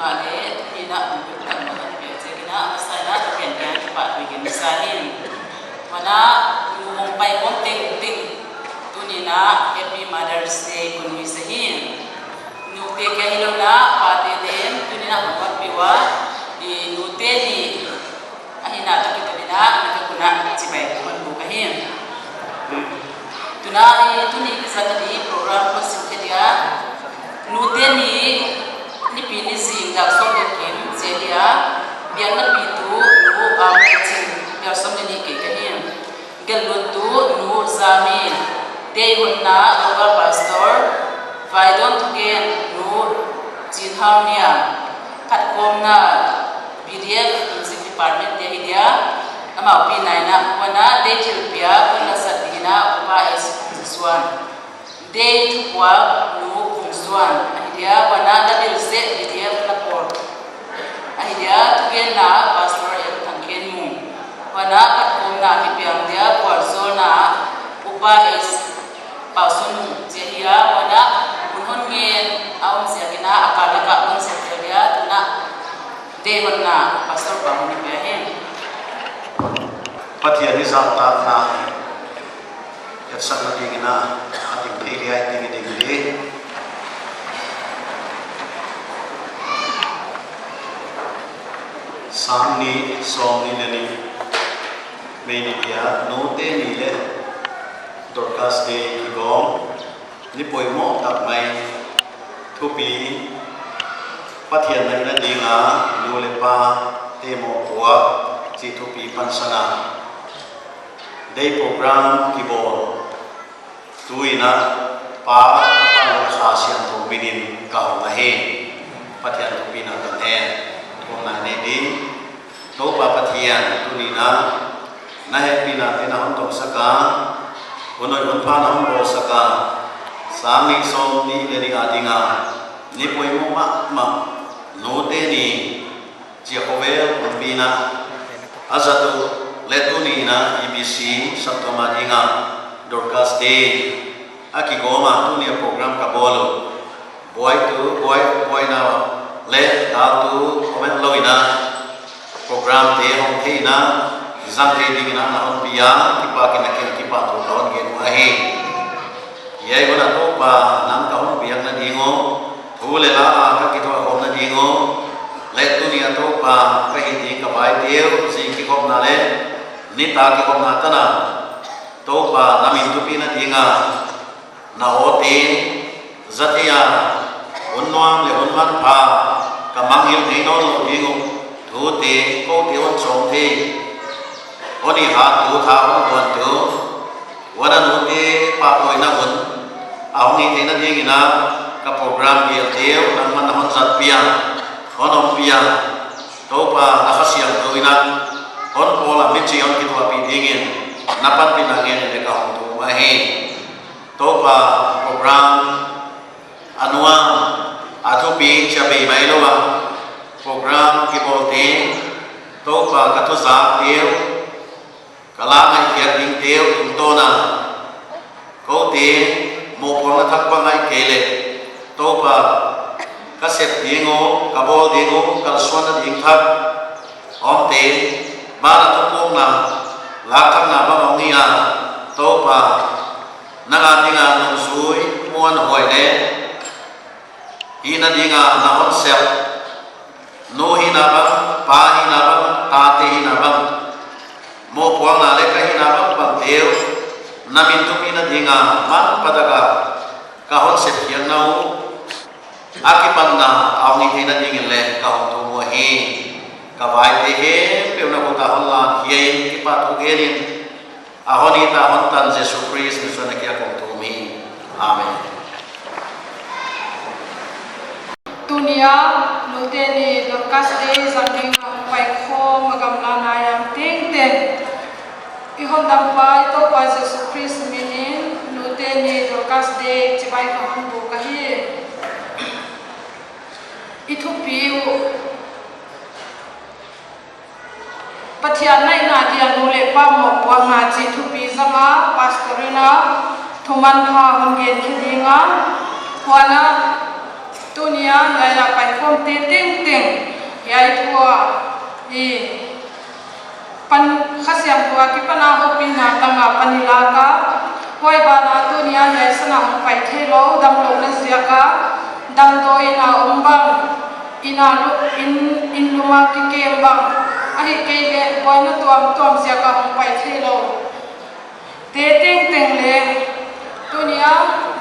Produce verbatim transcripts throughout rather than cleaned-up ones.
Male, tuni in a hon paikhawm tak mahmah piak ziakin a, a masa in a thupiak kiang kipahthu i gen masa hi. Huan a, nu hong paikhawm tengteng, tuni in a Happy Mother's Day kon wish ahi. Nute kia hilou in a, pate leng, tuni in a hon paikhawm ua, i nute ni, ahihna toh kiton in a, na ka kun a chibai kon buk ahi. Tuni, tuni kisat ni program kon sim khe dia. Nute ni, nipi ni zing gal sawm leh kim chia dia. Biakna pitu, nu Amchin, gal sawm leh nih kei ka hi. Gelhlutu, nu Zami. Deihonna, local pastor. Vaidawn thugen, nu Chinhau Niang. Phatkhawmna, B D F Music Department te hi dia, amau pi nai in a, huan a deihthilpiak kon la zat ding in a Upa S Suan. Deihthuphuak nu Kung Suan ahi dia, huan a la bil seh B D F la por ahi dia, thugenna Pastor M Thangkhenmung. Huan a phatkhawmna mi piang dia, vualzawlna Upa S Pausunmung chia hi a, huan a hun hon ngen a om ziakin a, a kal lak ah kon sep dia, tuni in a deihonna Pastor pa hon pia hi. Pathian i zahtakna etsakna ding in a, a ding thei dia i ding i ding hi. Sang nih, sawmnih leh nih, May ni dia, nute ni leh Dorcas Day kigawm, ni poimoh tak mai, thupi, Pathian na hihna ding a, nu leh pate mohpuak chih thupi pansan a, day program kibawl, tu in a Pa, Tapa leh Kha Siangthou min in ka hong ahi. Pathian thupina tang hen. Kong na nei di. Toupa Pathian, tuni in a na hehpihna te na hon tongsak a, hun hoih hun pha na hon bawlsak a, sang nih sawmnih leh nih a ding a, ni poimoh mahmah, nute ni chia khovel pumpi in a, a zat uh leh tuni in a E B C saptuam a ding a Dorcas Day a kigawm a, tuni a program ka bawl uh. Buaitu, buai, buaina leh daltu om lou in a, program te hong thei in a, zang thei ding in a na hon pi a, kipak in a kiang kipahthu ka hon gen uh ahi. Hiai hun a Toupa nang ka hon biakna ding uh, thu leh la a ka kithuahkhawmna ding uh, leh tuni a Toupa ka hih ding ka vaite uh, zing kikhopna leh nitak kikhopna tan a, Toupa na min thupina ding a, na awlten, zat hi a, hun nuam leh hun manpha, ka mangngilh ngei nawnlou ding uh, thute, koute hon sawm thei, hon i hattu, tha hon tuantu, huan a nute pahpawina hun a hong hih theihna ding in a, ka program gelte uh nangman na hon zat pia, hon om pia, Toupa na Kha Siangthou in a hon pawl a, michih hon kithuahpih ding in na panpihna ngen in leng ka hong thum ahi. Toupa, program a nuam, a thupi chia bei mai lou a, program kibawlte, Toupa, ka thuzakte uh, ka la ngaihkhiak dingte uh tungtawn a, koute mohpuakna thak bang ahihkeileh, Toupa, ka sep ding uh, ka bawl ding uh, kalsuanna ding thak omte, ban a thupuakna, lakthakna bang hong hi a, Toupa, nang a ding a nungzui muanhuai leh hihna ding a na hon sep, nu hihna bang, pa hihna bang, tate hihna bang, mohpuakna leh ka hihna bangbangte uh na min thupina ding a, manpha tak a ka hon sep khiakna uh, a kipatna a hong hih theihna ding in leng ka hong thum uh ahi. Ka vaite khempeuh na khut a hon lan khia in, kipahthu gen in, a hon it a hon tan Jesu Khrist min suang in ka hong thum hi. Amen. Tuni a nute ni Dorcas Day zang ding a hong paikhawm a gamla nai a om tengteng, i hondampa i Toupa Jesu Khrist min in nute ni Dorcas Day chibai ka hon buk ahi. I thupi uh, Pathian na hihna dia nu leh pa mohpuakna chih thupi zang a, Pastor in a thumanpha hon gen khe ding a, huan a Tuni a hiai a paikhawmte tengteng hiai thu a i pan, Kha Siangthou a kipan a houpihna tang a pan i lak a, huai ban ah tuni a hiai san a hong pai theilou, damlouhna ziak a damdawi in a om bang, inn a lu-, inn, inn lum a kikem bang, ahihkeileh buaina tuamtuam ziak a hong pai theilou te tengteng leh, tuni a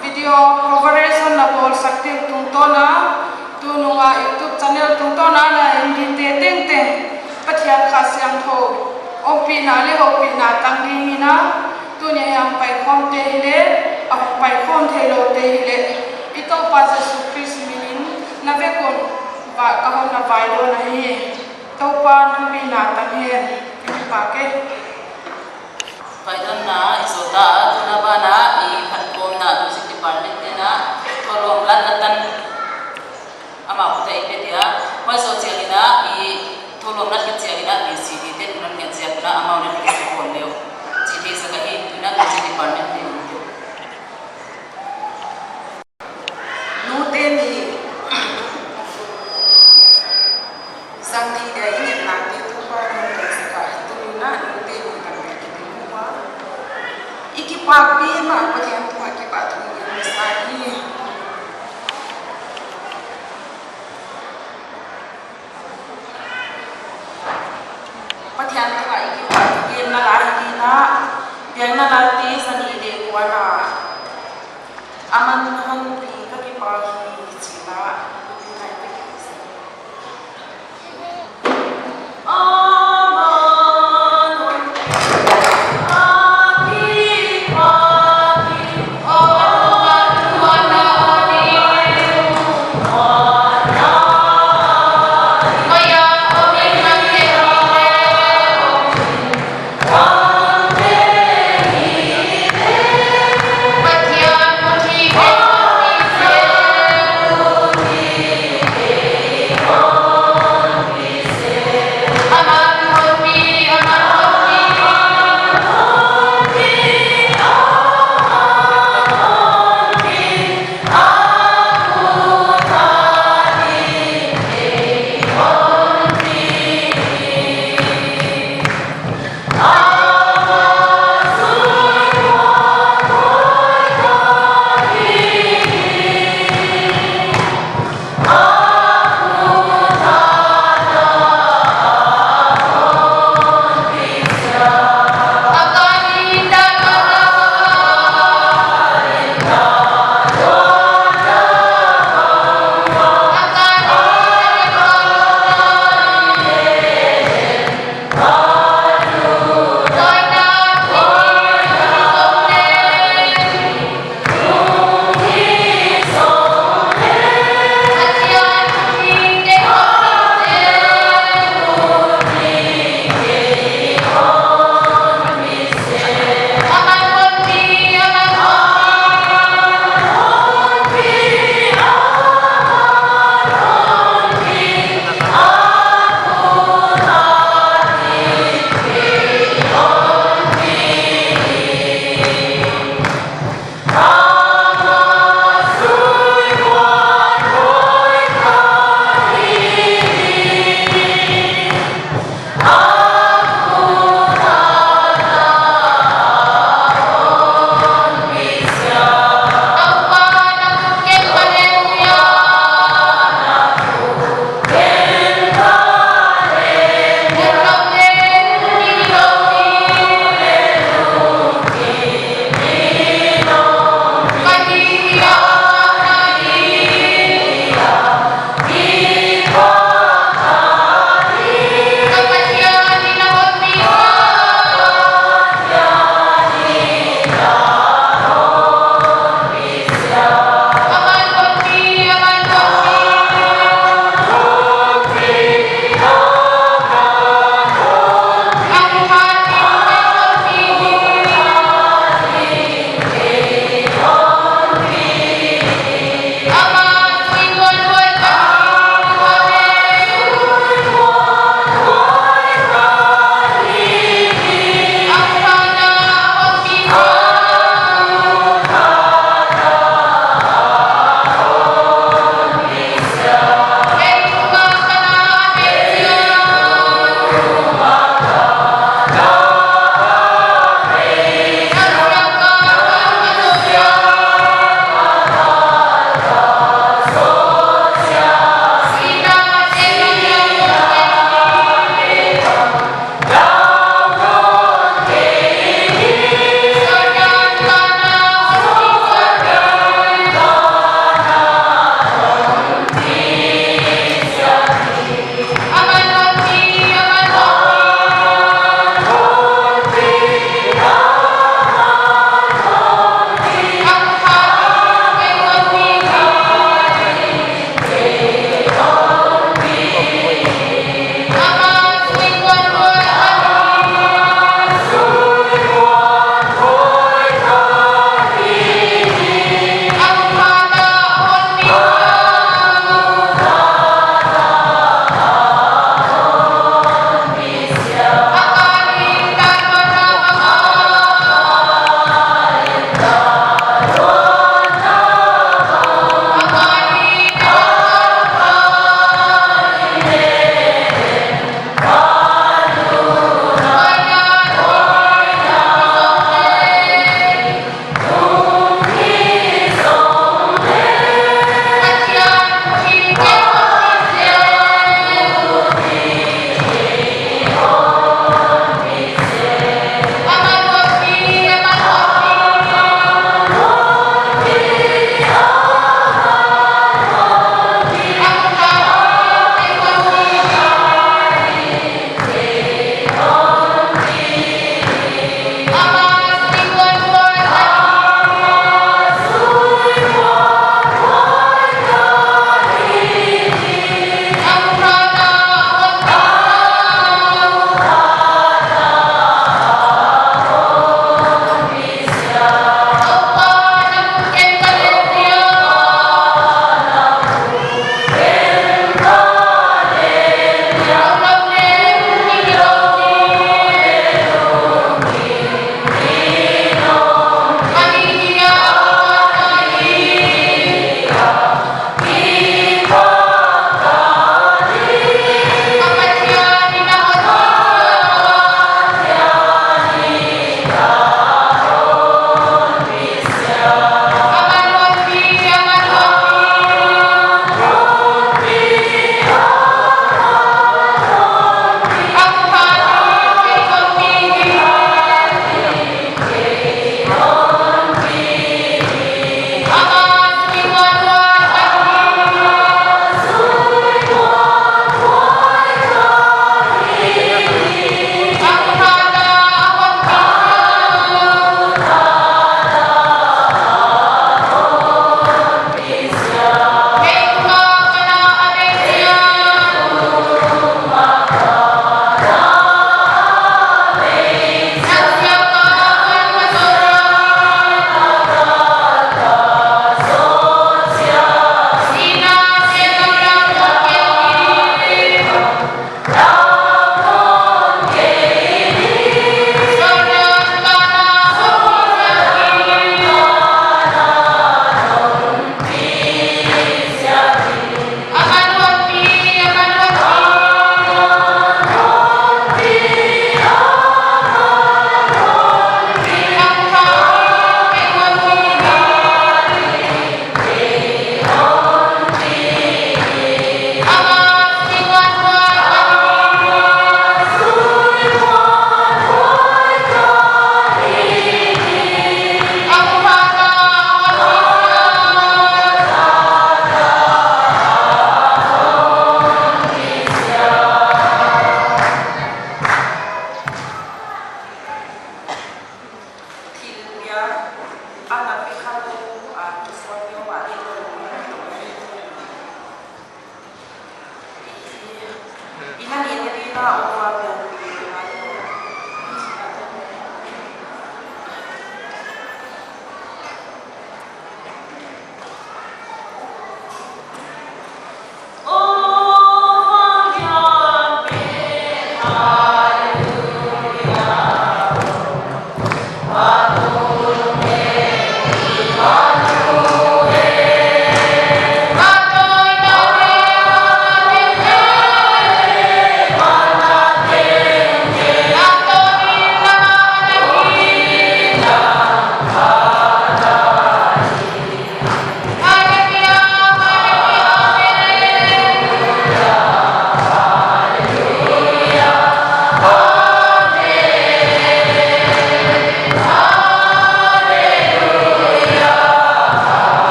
video coverage hon na bawlsakte uh tungtawn a, tunung a YouTube channel tungtawn a na en dingte tengteng, Pathian Kha Siangthou ompihna leh houpihna tang ding in a, tuni a hiai a paikhawmte hileh, a hong paikhawm theiloute hileh, i Toupa Jesu Khrist min in na vek un va, ka hon na vaidawn ahi. Toupa'n ompihna tang hen. Kipak e. Vaidawnna i zong ta, tuni ban ah i phatkhawmna music department te'n a, thulawm latna tan amau khut ah i pe dia. Huai zoh chiang in a, i thulawm lat khit chiang in a, VCD te nung ngen chiang in a, amau na ki support leh uh. Chi thei sak ahi, tuni a music department te nung te. Nute ni zang di dia i ngen nak di tu pa nung te saka tu na nute ni tam pe ki di mu wa. I kipak pi ma Pathian tungah kipahthu i sa ni. Pathian tungah i kipahthu i na la hi na. Biakna Lalte zani de kuana. Aman hon pi ka kipak hi chi la, pi nai pe ki sa. Aman hon pi ka kipak hi.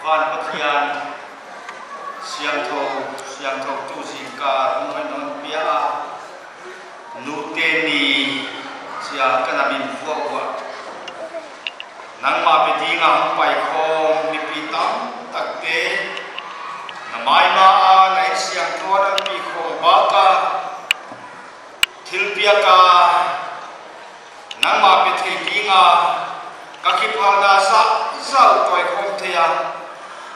Van Pathian, siangthou, siangthou tu zingkal hon pia a, Nute Ni chia ka na min vuah vuah. Nangmah pe ding a hong pai khawm mipi tamtakte na maima a na in siangthou a na pi khawm bak a, thilpiak a nangmah pe thei ding a ka kiphalna zahzah uh tawi khawm thei a,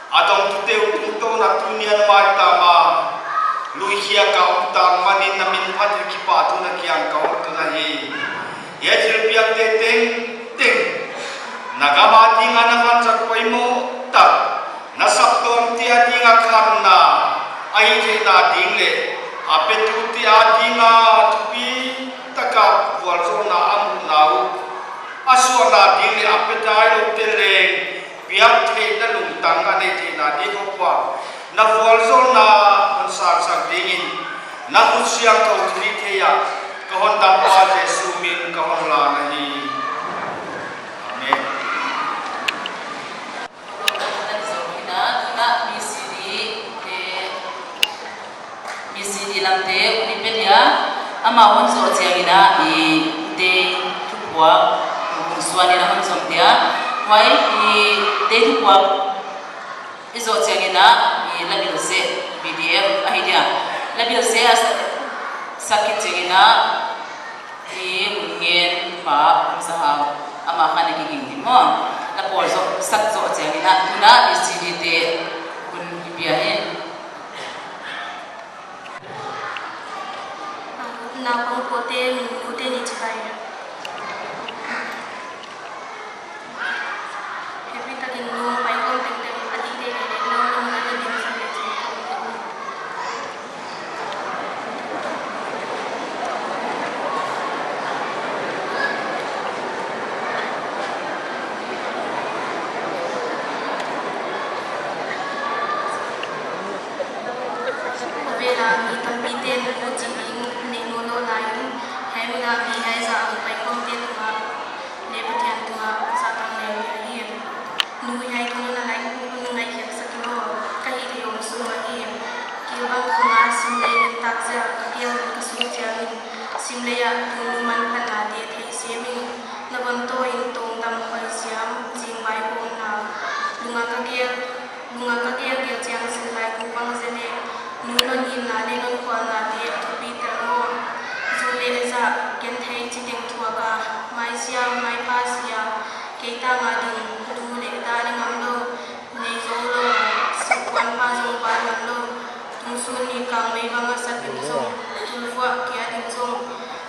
a dongtute uh tungtawn a tuni'n maitam a luikhiak a om tak manin na min phat in kipahthu na kiang ka hon tun ahi. Hiai thilpiakte tengteng na gam a ding a na vanzat poimoh tak, na saptuamte a ding a khanna a hihtheihna ding leh a petute a ding a thupi tak a vualzawlna a muhna uh a suahna ding leh a pe dailoute leng piak theihna lungtang a neih theihna ding khop a na vualzawlna hon sansak dingin na khut siangthou thilhihthei ah ka hondampa Jesu min ka hon lan ahi. Amen. Tuni a mi C D, eh, mi C D lamte hon pe dia, amau hon zoh chiangin a i te thupuak hon suan in a hon zom dia. Huai i te thupuak i zoh chiangin a i la bil seh. P D F ahi dia. La bil se a sa-, sakit chengina i hun ngen pa um sa hau. Ama khan a kiging ni maw. La pawl zo, sak zo chengina. Tuna i C D te hun i pia hi. Naupang pote min nute ni chibai. Happy takin nu paikhawm tengteng a dih dek dek lo, nang na dim sak le chin. Vela mi tampi ten nu chih ding nei nawn lou lai in, hiai mun a mi hiai zah a paikhawm te tungah leh Pathian tungah zahtak leng ahi. Nu hiai tungah na lai nu ngaihkhiak sak in aw, ka hih theih om sung ahi. Kilbang tungah sim lei in tak zia ka kial ka sung chiang in, sim lei ah tun nu manphatna te thei sem in, na von toh in tongdam khuai siam, zing vai bawmna, lung a ka gel, lung a ka gel gel chiang sin lai ku bang zen e, nu non itna leh non khualna te a thupi tel maw. Zu leh zah, genthei chiteng thuak a, mai siam, mai pha siam, kei tang a ding, du leh da leh ngam lou, nei zou lou, sukhuan pha zou pha ngam lou, tungsun ni kang mei bang a sat ding zong, tulvuah kia ding zong,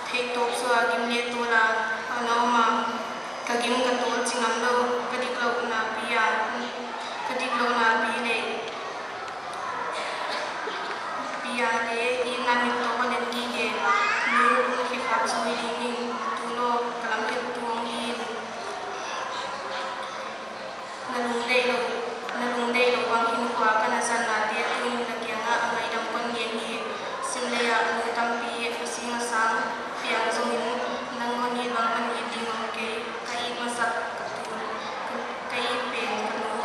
theih tawp sua gim leh tawl a, a na om a, ka gim ka tawl chi ngam lou, ka diklouhna pi a, ka diklouhna pi leh, pi a leh, i na min tawh ka len gige, nu na khikhap zui ding in, tu lou, ka lam khet tuang in. Na lungdeih lou, na lungdeih lou bang hinkhua ka na zanna te tun na kiangah a ngaidam kon ngen hi. Sim lei ah nu tampi a sing a sang piang zongin, nang non it bang non it ding om kei, ka it masak ka tun, ka it pen ka nu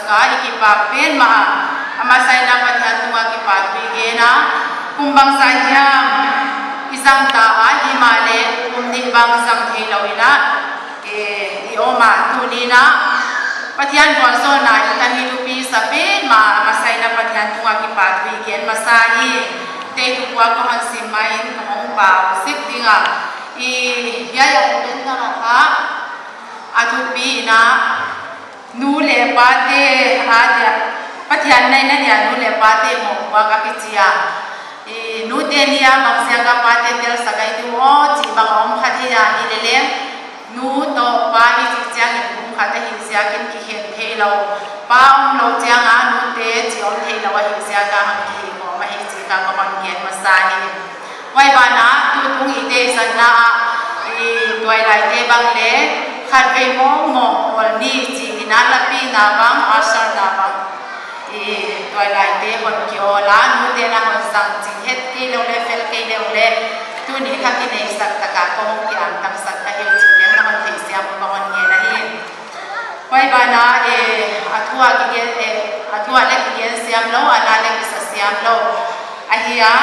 Ka i kipak pen mah a, a masa in a Pathian tungah kipahthu i gen a, kum bangzah hiam i zang ta a, himahleh kum nih bang zang theilou in a, eh, i om a, tuni in a Pathian vualzawlna i tan hi thupi sa pen mah a, a masa in a Pathian tungah kipahthu i gen masa hi. Deitu puak ka hon sim ma in ka hong pau sik ding a, i hiai a pen na kha a thupi in a, nu leh pate adia, Pathian naina dia nu leh pate mohpuak a kichi a. I nute ni a bangziak a pate telsak a i tu aw chih bang a om kha thei a, hileleng nu toh pa i chih chiangin kum khat ahih ziakin kikhen theilou, pa omlou chiang a nute chih om theilou ahih ziak a hong kikhawm ahi chih ka hon gen masa hi. Huai banah tutung i deihsakna ah, i tuailaite bang leng khatvei mawngmawng awl ni chih in a lapina bang, usherna bang, i tuailaite hon kiawl a, nute na hon zang chih het kei lou leh, fel kei lou leh, tuni kha kineihsak tak a kong kiangtangsak ka hi chih leng na hon theisiam ka hon ngen ahi. Huai banah, eh, a thu a kigen, eh, a thu a leng kigen siam lou, a na leng kisa siam lou ahi a,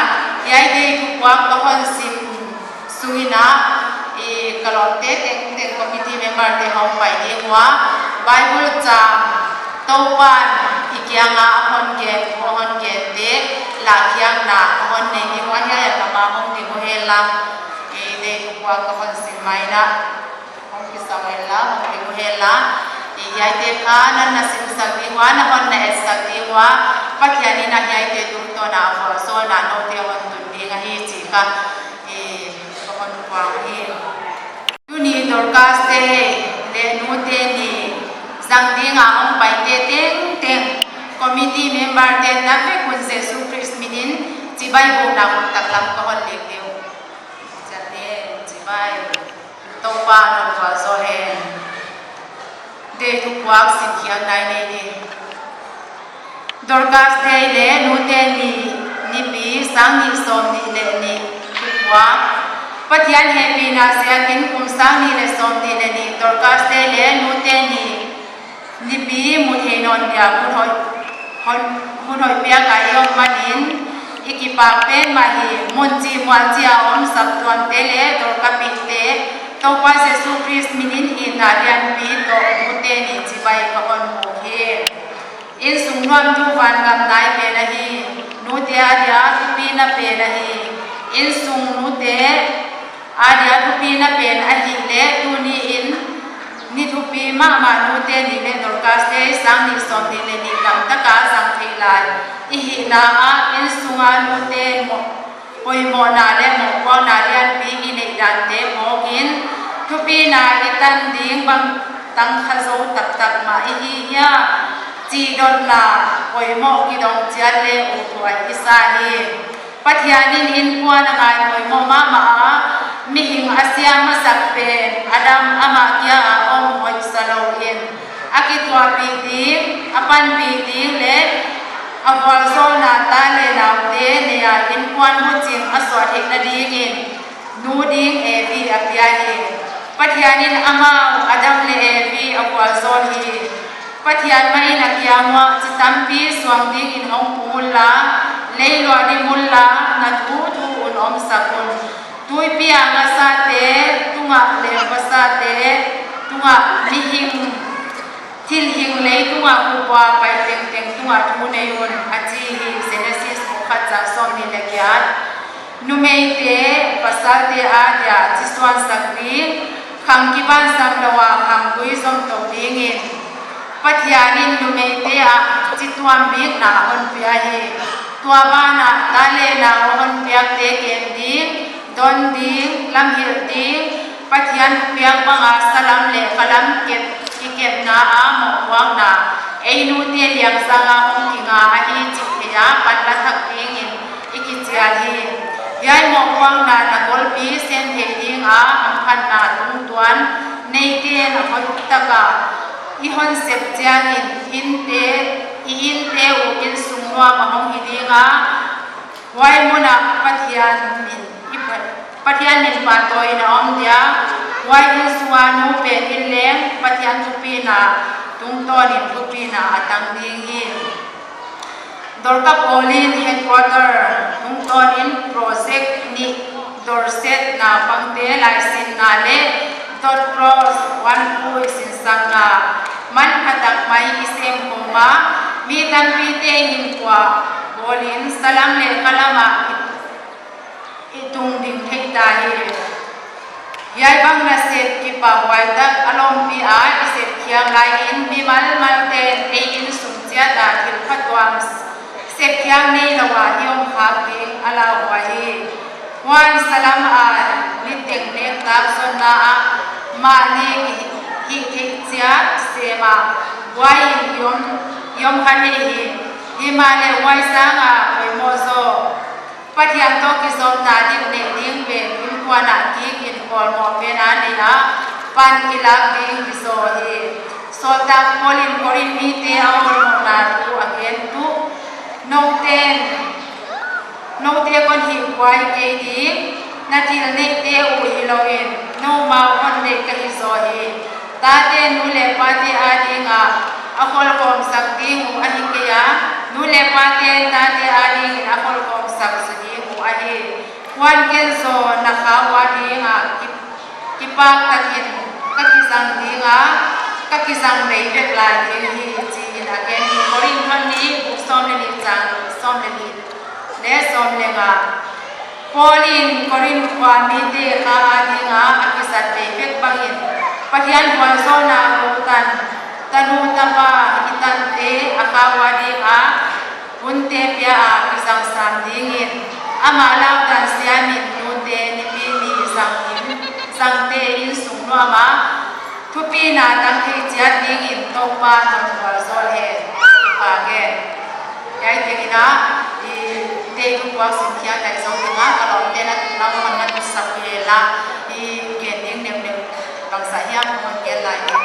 hiai deitu puak ka hon sim sung in a, i ka lawmte tengteng committee member te hong pai ding ua, Bible chang Toupan i kiang a a hon gen, a hon gen te, lakkhiakna a hon nei ding ua, hiai a tam a hong ding uh hen la, i deitu puak ka hon sim mai na. Hong kisa hen la, hong ding uh hen la. I hiaite kha na na simsak ding ua, na hon na etsak ding ua, Pathian in a hiaite tungtawn a vualzawlna noute hon tun ding ahi chih kha, i ka hon puang hi. Tuni Dorcas Day leh nute ni zang ding a hong paite tengteng, committee member te na vek un Jesu Khrist min in chibai buk na hun taklam ka hon leng ding uh. Chate, chibai. Toupa non vualzawl hen. Deitu puak simkhiak nai nei ni. Dorcas Day leh nute ni, Nipi, sang nih sawmnih leh nih, thupuak. Pathian hehpihna ziakin kum sang nih leh sawmnih leh nih Dorcas Day leh nute ni, Nipi mu thei nawn dia hun hoih, hun, hun hoih piak a i om manin, i kipak pen mah hi. Mun chih mual chih a om saptuamte leh dawrkapihte, Toupa Jesu Khrist min in itna lianpi toh nute ni chibai ka hon buk hi. Innsung nuamtu vangam nai pen ahi, nute adia thupina pen ahi. Innsung nute adia thupina pen ahihleh tuni in ni thupi mahmah nute ni leh Dorcas Day sang nih sawmnih leh nih tamtak a zang thei lai i hihna ah, innsung a nute mo-, poimohna leh mohpuakna lianpi i neih dante mawk in, thupina i tan ding bangtang kha zou taktak mah i hi hia chih dotna poimoh kidong chiat leh uthuai i sa hi. Pathian in innkuan a ngai poimoh mahmah a, mihing a siam a sak pen Adam amah kia a om hoih sa lou in, a kithuahpih ding, a panpih ding leh a vualzawlna ta leh naute nei a innkuan huching a suah theihna dingin nu ding Evi a pia hi. Pathian in amau Adam leh Evi a vualzawl hi. Pathian mah in a kiang uah chi tampi suang dingin hong pung unla, lei luah dim unla, na thu thu un omsak un. Tuipi a ngasate tungah leh pasate tungah mihing, thilhing leitung a kup a pai tengteng tungah thu nei un, a chi hi. Genesis bung khat chang sawmnih leh giat. Numeite pasalte adia chisuansak ding, khang kibansam lou a khanggui zom tou dingin Pathian in numeite ah chituam bikna a hon pia hi. Tua banah ta leh nau a hon piakte kem ding, don ding, lamhilh ding, Pathian thupiak bang a salam leh khalam kep, kikepna a mohpuakna ei nute liangzang a hong kinga ahi chih theih a panla thak dingin i kichial hi. Hiai mohpuakna na golpi sem thei ding a hamphatna tungtuan neite'n a hoih tak a i hon sep chiangin inte, i inte uh innsung nuam a hong hi ding a, huai mun ah Pathian min i phat, Pathian min pahtawi in a om dia. Huai innsung a nu pen in leng Pathian thupina tungtawnin thupina a tang ding hi. Dorka Paulin headquarter tungtawnin project nih Dorset naupangte laisinna leh dot cross one pui sinsakna manphatak mai i sem khawm a, mi tampite hinkhua bawlin salam leh khalam ah i tung ding thei ta hi. Hiai bang nasep kipahhuai tak a lawmpi a i sep khiak laiin mimal malte ei inn sung chiat a thil phatuam sep khiak neilou a i om khak ding a lauhuai hi. Huan salam a niteng nek tak zonna ah mahni hihtheih chiat sem a, huai in i om, i om kha thei hi. Himahleh huai sang a poimoh zaw Pathian toh kizopna dik neih ding pen innkuan ah kikin pawlmoh pen a nei a, pan kilak ding hi zaw hi. Sawltak Paulin Korin mite a awlmohna thu a gen tuh, nouten, noute kon hihbuai kei ding, na thil neihte uh hilouin, noumau hon neih ka hi zaw hi. Tate nu leh pate adinga a kholkhawmsak ding uh ahi kei a, nu leh pate tate adingin a kholkhawmsak zaw ding uh ahi. Huan ken zaw na khau adinga ki, kipak takin ka kizang ding a, ka kizang bei vek lai ding hi, chiin a gen hi. Korin hon ni, bung sawm leh nih, chang sawm leh nih leh sawm leh nga. Paulin Korin khua mite kha adinga a kizat bei vek bangin, Pathian vualzawlna houtan, tanu tapa i tante a khau adinga hunte pia a kizang sam dingin, amah lautan siamin nute nipi ni zangin, zangte inn sung nuam a thupina tang thei chiat dingin Toupa'n hon vualzawl hen. Kipak e. Hiai tengin a, i, tei tu kuak sin khiak lai zou ding a, ka lawmte'n a tu lam hon na tu sak hi la, i, gen ding neuneu bangzah hiam hon gen lai ding.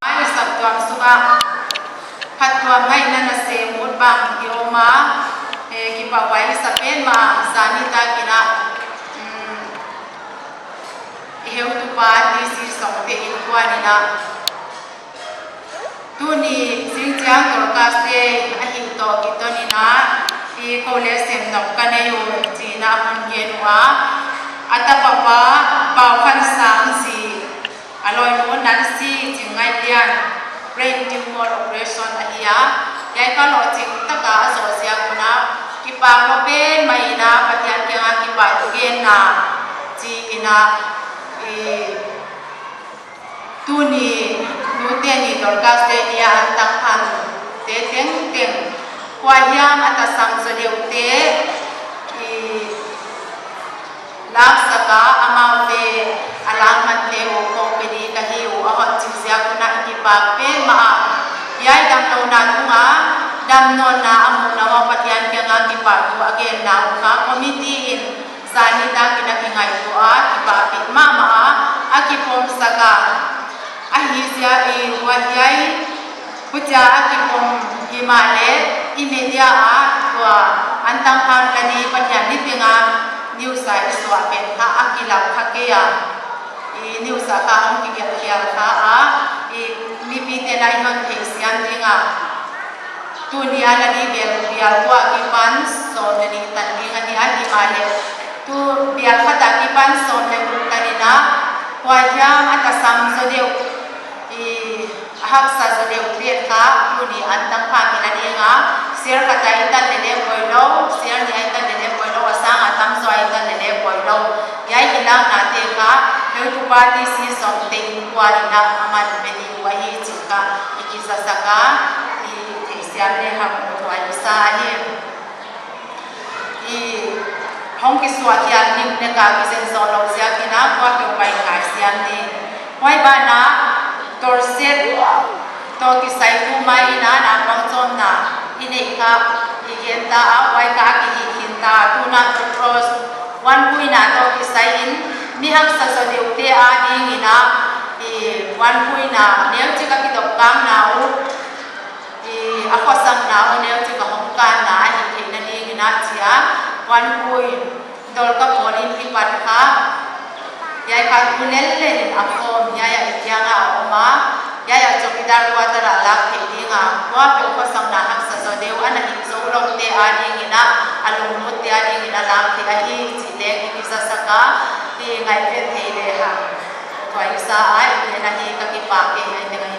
Mai saptuam sung ah phattuam ngaihna nasem ut bang i om a, eh, kipahhuai i sa pen mah, zani takin a, mm, i heutupa T C Sawngte innkuan in a, tuni zingchiang Dorcas Day ahih toh kiton in a, i, kou leh sem nop ka nei uh chiin a hon gen ua, a tapa pa Paukhansang zi, a lawinu Nancy Chingngailian, brain tumor operation ahi a, hiai kha lohching taka a zoh ziak un a, kipak lua pen mah in a, Pathian kianga kipahthu genna chiin a, i, tuni nute ni Dorcas Day ni a an tangphamte tengteng, kua hiam a tasam zaw deuhte, i, laksak a, amaute a langmante uh kou pe di ka hi uh, a hon chih ziak un a i kipak pen mah a. Hiai damlouhna tunga damnawnna a muhna uah Pathian kianga kipahthu a genna uh kha committee in zani takin a kingaihtuah a, kipahpih mahmah a, a kipomsak a. Ahi ziak in huai hiai, huchia a kipom himahleh, i media ah tua an tangpham la di Pathian ni tenga news a i suah pen kha a kilak kha kei a. I news a kha hong kigelh khial kha a, i mipite'n a i hon theisiam ding a. Tuni a la di bel bial kua kipan sawm leh nih tan ding ahi a, himahleh tu bial khat a kipan sawm leh guk tan in a, kua hiam a tasam zaw deuh, i, a haksa zaw deuh pen kha tuni an tangpham i la ding a, share khat a i tan leh leng poilou, share nih a i tan leh leng poilou, a sang a tamzaw a i tan leh leng poilou. Hiai i laknate kha heutupa T C Sawngte innkuan in a aman pe di uh ahi chih kha i kizasak a, i theisiam leh hamtouh i sa ahi. I hong kisuah khiak ning neka kizen zou lou ziak in a, kua keu pai ngaihsiam ni. Huai banah Dorset toh kisai tuma in a naupang chawmna i neih kha i gen ta a, huai kha a kihihkhin ta, tuna toh cross vuanpuina toh kisai in mi haksa zaw deuhte adingin a, i vuanpuina neuchik a kidopkakna uh, i a khosakna uh neuchik a hong kanna ahihtheihna dingin a chi a, vuanpui dawlka pawlin kipat kha, hiai kha thu lellel in a khawm, hiai a i kianga a om a, Hiai a chowkidar quarter ah lak theih ding a, kuapeuh khosakna haksa zaw deuh ana hih zoulou te adingin a, a lunglut te adingin a lak theih ahi chih leng i kizasak a, i ngaihven thei lehang. Tua i sa a, i gen ahi, ka kipak kei ngai te ngai.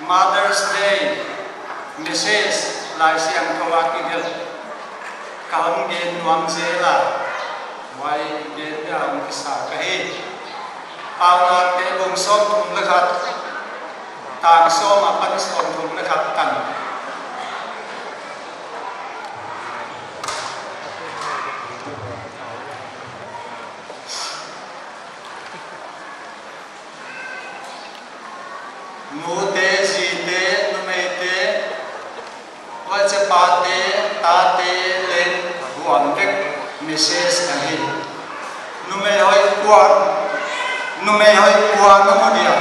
Mother's Day message Laisiangthou a kigelh ka hon gen nuam zel a, huai gen dia hon kisa ka hi. Paunakte bung sawmthum leh khat, tang sawm apan sawmthum leh khat tan. Nute, zite, numeite, huaichipate, tate leng huam vek message ahi. Numei hoih kuan, numei hoih kuan a mu dia.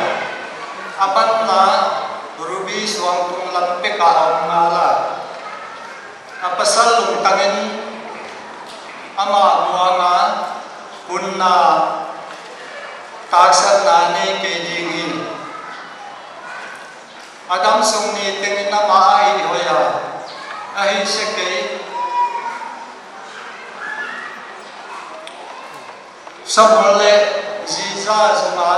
A panna ruby suangtum lam pek a om ngal a. A pasal lungtang in amah buang a, hunna taksatna nei kei ding hi. A damsung ni tengin amah a hih hoih a, a hih sek kei. Samuel leh ziza zong a,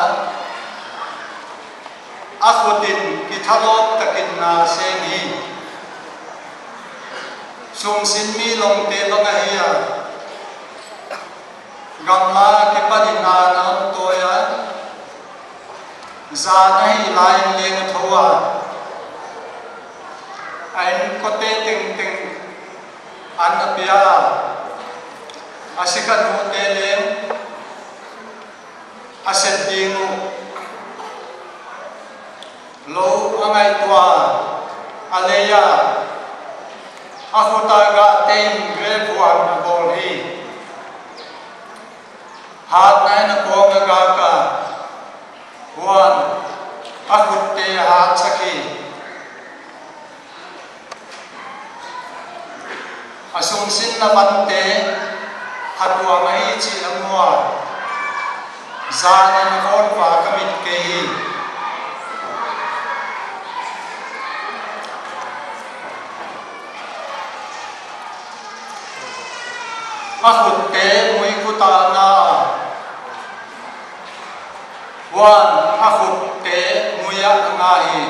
a khut in kithalawp takin na sem hi. Sumsin mi lawmte bang ahi a, gamla kipan in na na om tawi a, zan ahih lai in leng a tho a, a inkote tengteng an a pia a, a sikha nute leng a sep ding uh. Lou a ngaihtuah a, a lei a, a khut a gah tein grep huan a bawl hi. Hatna in a kawng a gak a, huan a khutte a hatsak hi. A sumsinna mante hatuam ahi chih a mu a, zan in a kawn vak a mit kei hi. A khutte mui khut ah a nga a, huan a khutte mui ah a nga hi.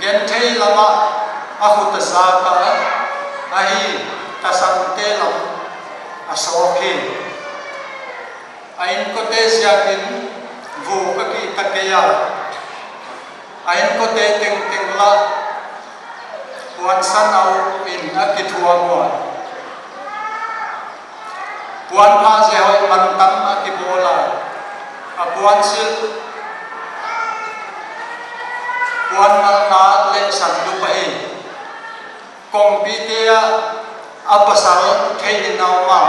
Genthei lam ah a khut a zak a, ahi, tasangte lam a sawk hi. A inkote ziakin vuk a kihta kei a, a inkote tengteng lah puansan au in a kithuam ua. Puan pha ze hoih mantam a kibawl a, a puansilh, puan malna leh sandup ahi. Kongpite ah a pasal theih in a om a,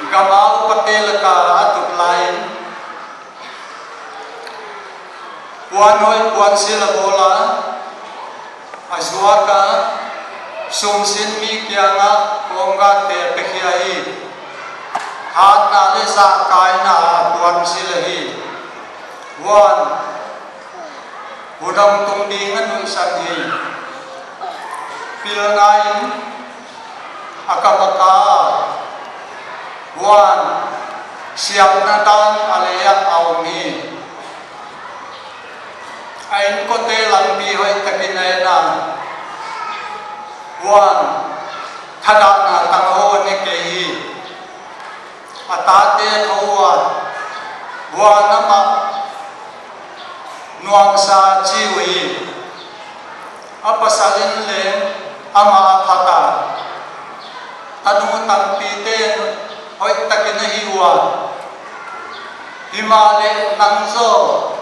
gam a upate lak a a tut lai in, puan hoih puansilh a bawl a, a zuak a, sumsin mi kiang ah kawnggakte a pekhia hi. Hatna leh zahkaina a puansilh ahi. Huan, hudang tung ding a nuihsan hi. Pilna in a kap a ka, huan siamna dan a lei ah a om hi. A inkote lampi hoih takin a en a, huan thadahna tang a hon e kei hi. A tate a tho ua, huan amah nuamsa chi uh hi. A pasal in leng amah a phat a, tanu tampite'n hoih takin a hih ua. Himahleh nang zaw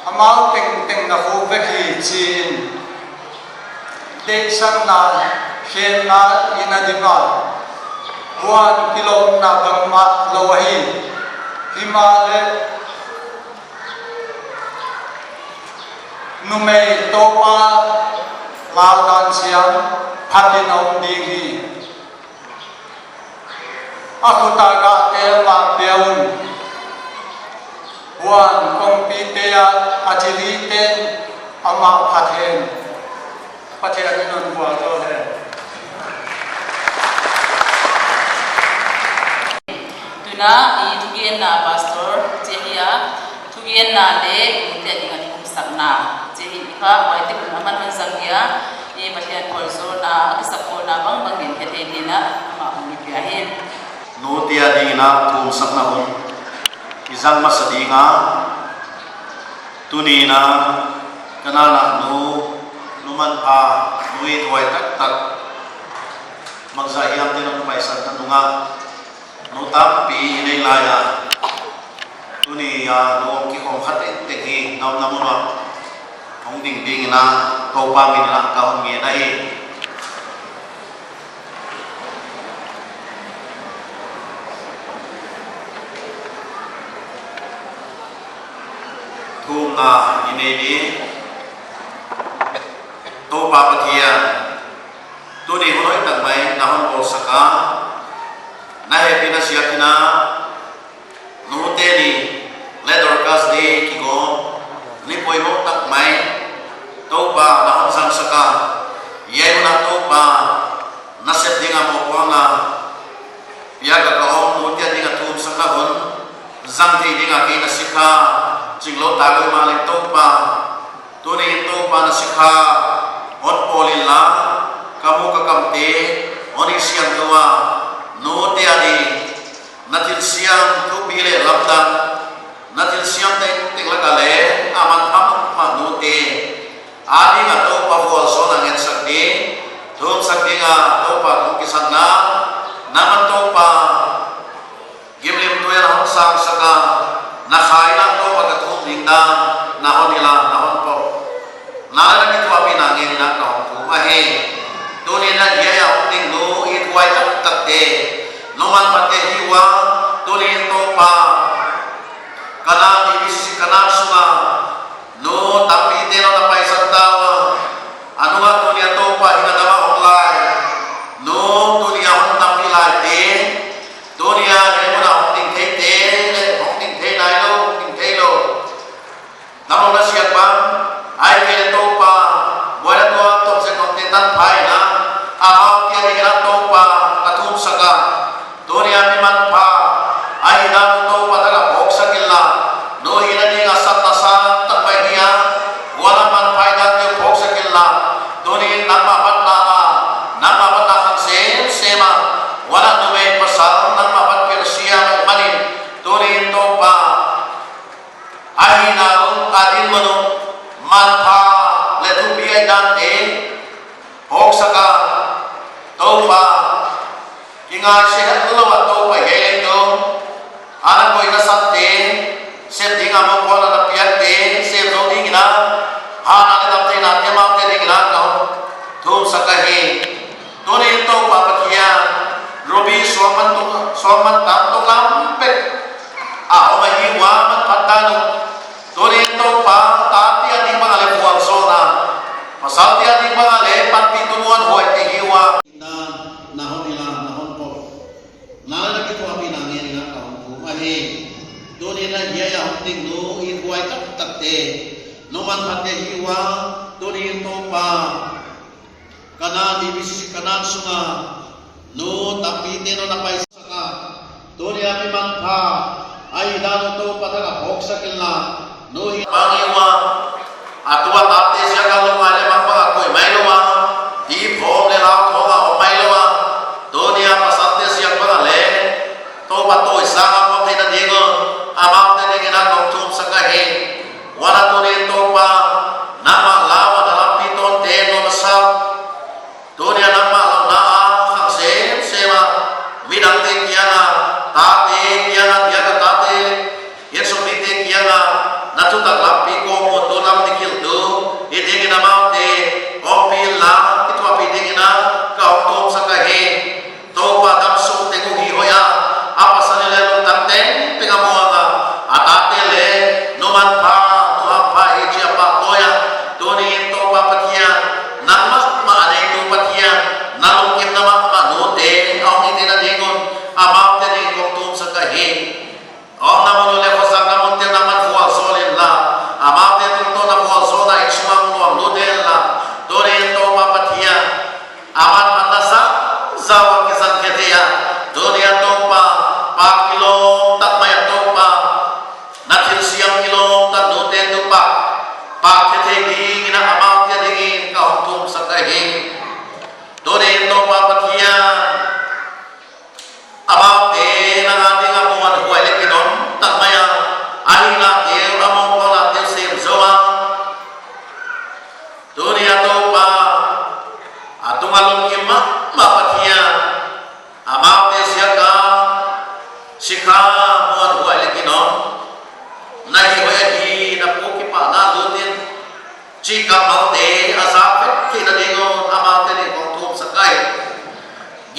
amau tengteng na khuk vek hi, chi in deihsakna, khenna in a dim a, huan kilawmna bangmah lou ahi. Himahleh numei Toupa laldan siam phatin a om ding hi. A khut a gahte amah pia un, huan kongpite ah a thilhihte amah phat hen. Pathian in hon vualzawl hen. Tuna i thugenna pastor chih hi a, thugenna leh mite a ding a thukhupsakna chih hi kha, huaite hun a man hon zang dia, i Pathian vualzawlna, a kisakkhawmna bangbang in hethei dingin amah hon i pia hi. Nute a dingin a thumsakna hun i zang masa ding a, tuni in a ka nana nu, nu manpha, nu ithuai taktak, Mangzah Hiamte nong paisanna nung a, nu tampi i nei lai a, tuni a nu hong kikhawm kha tengteng hi na omna mun uah hong ding dingin a Toupa min in a ka hon ngen ahi. Thumna i nei ni. Toupa Pathian, tuni hun hoihtak mai na hon bawlsak a, na hehpihna ziakin a, Nute Ni leh Dorcas Day kigawm ni poimoh tak mai Toupa na hon zangsak a, hiai hun a Toupa nasep ding a mohpuakna piak a ka om, nute a ding a thumsakna hun zang thei ding a kei na sikha chinglou ta lou mahleh Toupa, tuni in Toupa na sikha hon pawl inla, ka muk ka kamte hon hihsiang tou a, nute a ding na thilsiam thupi leh lamdang, na thilsiam tengteng lak a leng a manpha mahmah nute a ding a Toupa vualzawlna ngetsak ding, thumsak ding a Toupa kong kisakna, nangman Toupa gimlim tuiah na hon sangsak a, na kha in a Toupa ka thum ding dan na hon hilh a, na hon pawt. Na leh na kithuahpihna ngen in a ka hon thum ahi. Tuni in a hiai a hong ding nu ithuai taktakte, nu manphate hi ua, tuni in Toupa, ka nang i bisi ka nang sung a nu tampite nong na paisan ta ua, a nung a tuni a Toupa hing a dam a om lai nu, tuni a hon tampi laite, tuni a hiai mun a hong ding theite leh hong ding thei nailou, hong ding theilou, na hon na siat bang, ahihkeileh Toupa, buaina tuamtuam sek omte tanpha in a, amau kia ding in a Toupa ka thumsak a, tuni a mi manpha ahihdan uh Toupa thak a phawksak inla, nu hihna ding a satna sang tak mai hi a, huan a manpha hihdan uh phawksak inla, tuni in nangmah batna a, nangmah batna khang semsem a, huan a numei pasal nangmah bat peuh sia mai manin, tuni in Toupa, ahihna uh, a dinmun uh, manpha leh thupi ahi dante phawksak a, Toupa, kingaihsiat lou a Toupa, hiai leitung a na koih na sante, sep ding a mohpuakna na piakte sem zou ding in a, hatna leh damtheihna te amaute ding in a ka hon thumsak ahi. Tuni in Toupa Pathian, Ruby suangman tung, suangman tang tung lam pek a om ahi ua, manpha dan uh, tuni in Toupa, tate a ding bang a leh vualzawlna, pasalte a ding bang a leh panpih tumuan huaite hi ua, na, na hon hilh a, na hon pawt. Na leh na kithuahpihna ngen in a ka hon thum ahi. Tuni in a hiai a hong ding nu ithuai taktakte, nu manphate hi ua, tuni in Toupa, ka nang i bisi ka nang sung a nu tampite nong na paisan a, tuni a mi manpha ahihdan uh Toupa thak a phawksak inla, nu hihna bang hi ua, a tua tate ziak a lungngai leh manpha a koih mailou a, diphawm leh lauthawm a om mailou a, tuni a pasalte ziak bang a leh Toupa, tawi sang a om theihna ding un amaute ding in a kong thumsak ahi. Huan a tuni in Toupa, nangmah lau a na lampi tawnte nuam a sa, tuni a nangmah louhna a khang semsem a, midangte kiang a, tate kiang a, diak a tate, insung mite kiang a, na thutak lampi kawkmutu, lam dikilhtu hi ding in amaute ompih inla, kithuahpih ding in a ka hon thumsak ahi. Toupa, damsung teng uh hi hoih a, a pasal in leh lungtang tengteng a muang a, a tate leh nu manpha, nu hampha hi chi a pahtawi a, tuni in Toupa Pathian, nang mahmah a neitu Pathian, na lungkimna mahmah nute a hong hihtheihna ding un amaute ding kong thumsak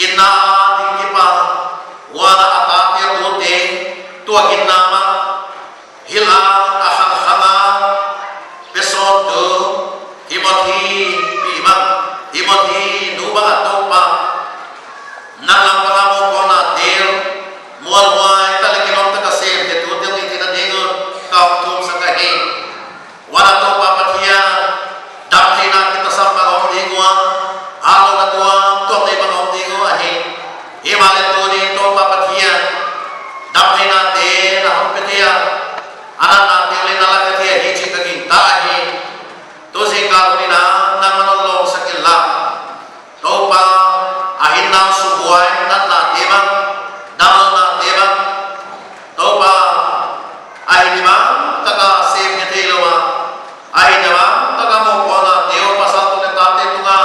Ginna ding kipan, huan a tate a tute, tua ginna mah hilh a, a khangkhang a, pe sawntu, Timothy pi bang, Timothy nu bang a Toupa, nang lam pang a mohpuakna tel, muanhuai tak leh kilawm tak a sem te tu tel ni tina ding un, ka hon thumsak ahi. Huan a Toupa Pathian, damtheihna kitasam bang om ding ua, a lo na tua, tuamna bang om ding ua ahi. Himahleh tuni Toupa Pathian, damtheihna te na hon pe thei a, a natna te leh na la ka thei hi chih ka gingta ahi. Tu zingkal hun in nangman hon lawngsak inla. Toupa, a hinna sung huai, natna te bang, damlouhna te bang. Toupa, a hinna bang, taka sem he thei lou a. A hinna bang, taka mohpuakna te uh pasal tung leh tate tung a.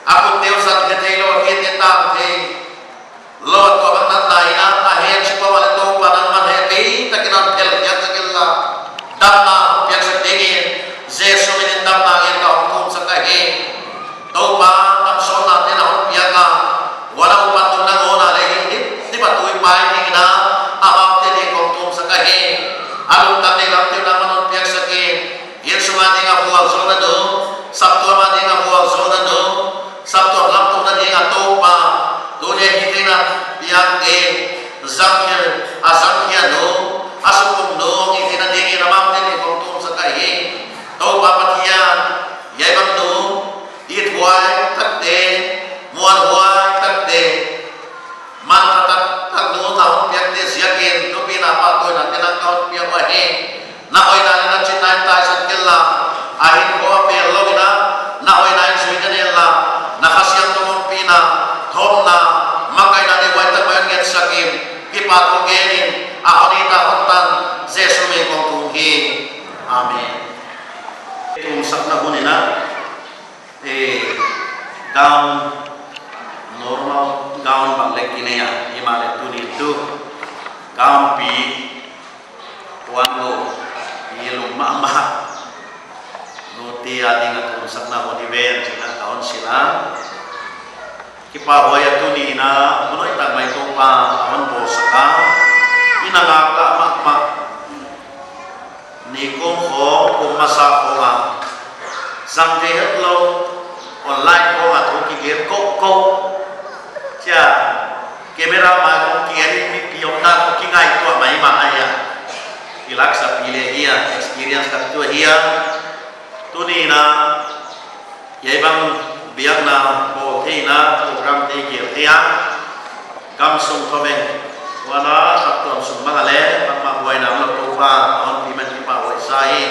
A khut te uh zat he thei lou a, he te tang thei lou a, tua bang natna in a, a he chih pa wale Toupa nangman he kei takin hon phel piak tak inla. Damna piaksak dingin, Jesu min in damna ngen ka hon thumsak ahi. Toupa, damsawmna te na hon piak a, huan a upat tung na ngawna leh hi, hi, hi pa tui pai ding in a, amaute ding kong thumsak ahi. A lungtang leh lamte nangman hon piaksak in, inn sung a ding a vualzawlna nu, saptuam a ding a vualzawlna nu, saptuam lamtohna ding a Toupa, tuni a hihtheihna piak te, zangkhia, a zangkhia nu, a sukpum nu, hihtheihna dingin amaute ding kong thumsak ahi. Toupa Pathian, hiai bang nu, ithuai takte, muanhuai takte, manpha taktak nu na hon piak te ziakin, thupina pahtawina te nang ka hon pia uhi. Na hoihna leh na chitna in taisan kel la, a hinkhua a pel lou in a, na hoihna in zui na nen la, na Kha Siangthou ompihna, thawmna, makaihna leh huai tak mai hon ngetsak in, kipahthu gen in, a hon it a hon tan, Jesu min kong thum hi. Amen. Thumsakna hun in a, eh, gown, normal gown bang leng kinei a, himahleh tuni tu, gown pi, puan uh, i lum mahmah. Nute a ding a thumsakna hun hi ven, chih ka hon sil a. Kipahhuai a tuni in a, mun hoih tak mai Toupa, a hon bawlsak a. I na ngak mahmah. Nikum khawng, kum masa khawng a. Zang thei hetlou, online khawng a thu kigen kouhkouh. Chia, camera mai khawng kigen in mipi omna khawng kingaihtuah maimah ahi a. I laksapi leh hi a, experience tak tu ahi a. Tuni in a, hiai bang biakna bawl theihna program te gel thei a. Gam sung khawng, huan a saptuam sung bang a leh, bangmah buaina omlou Toupa, a hon pi man kipahhuai sa hi.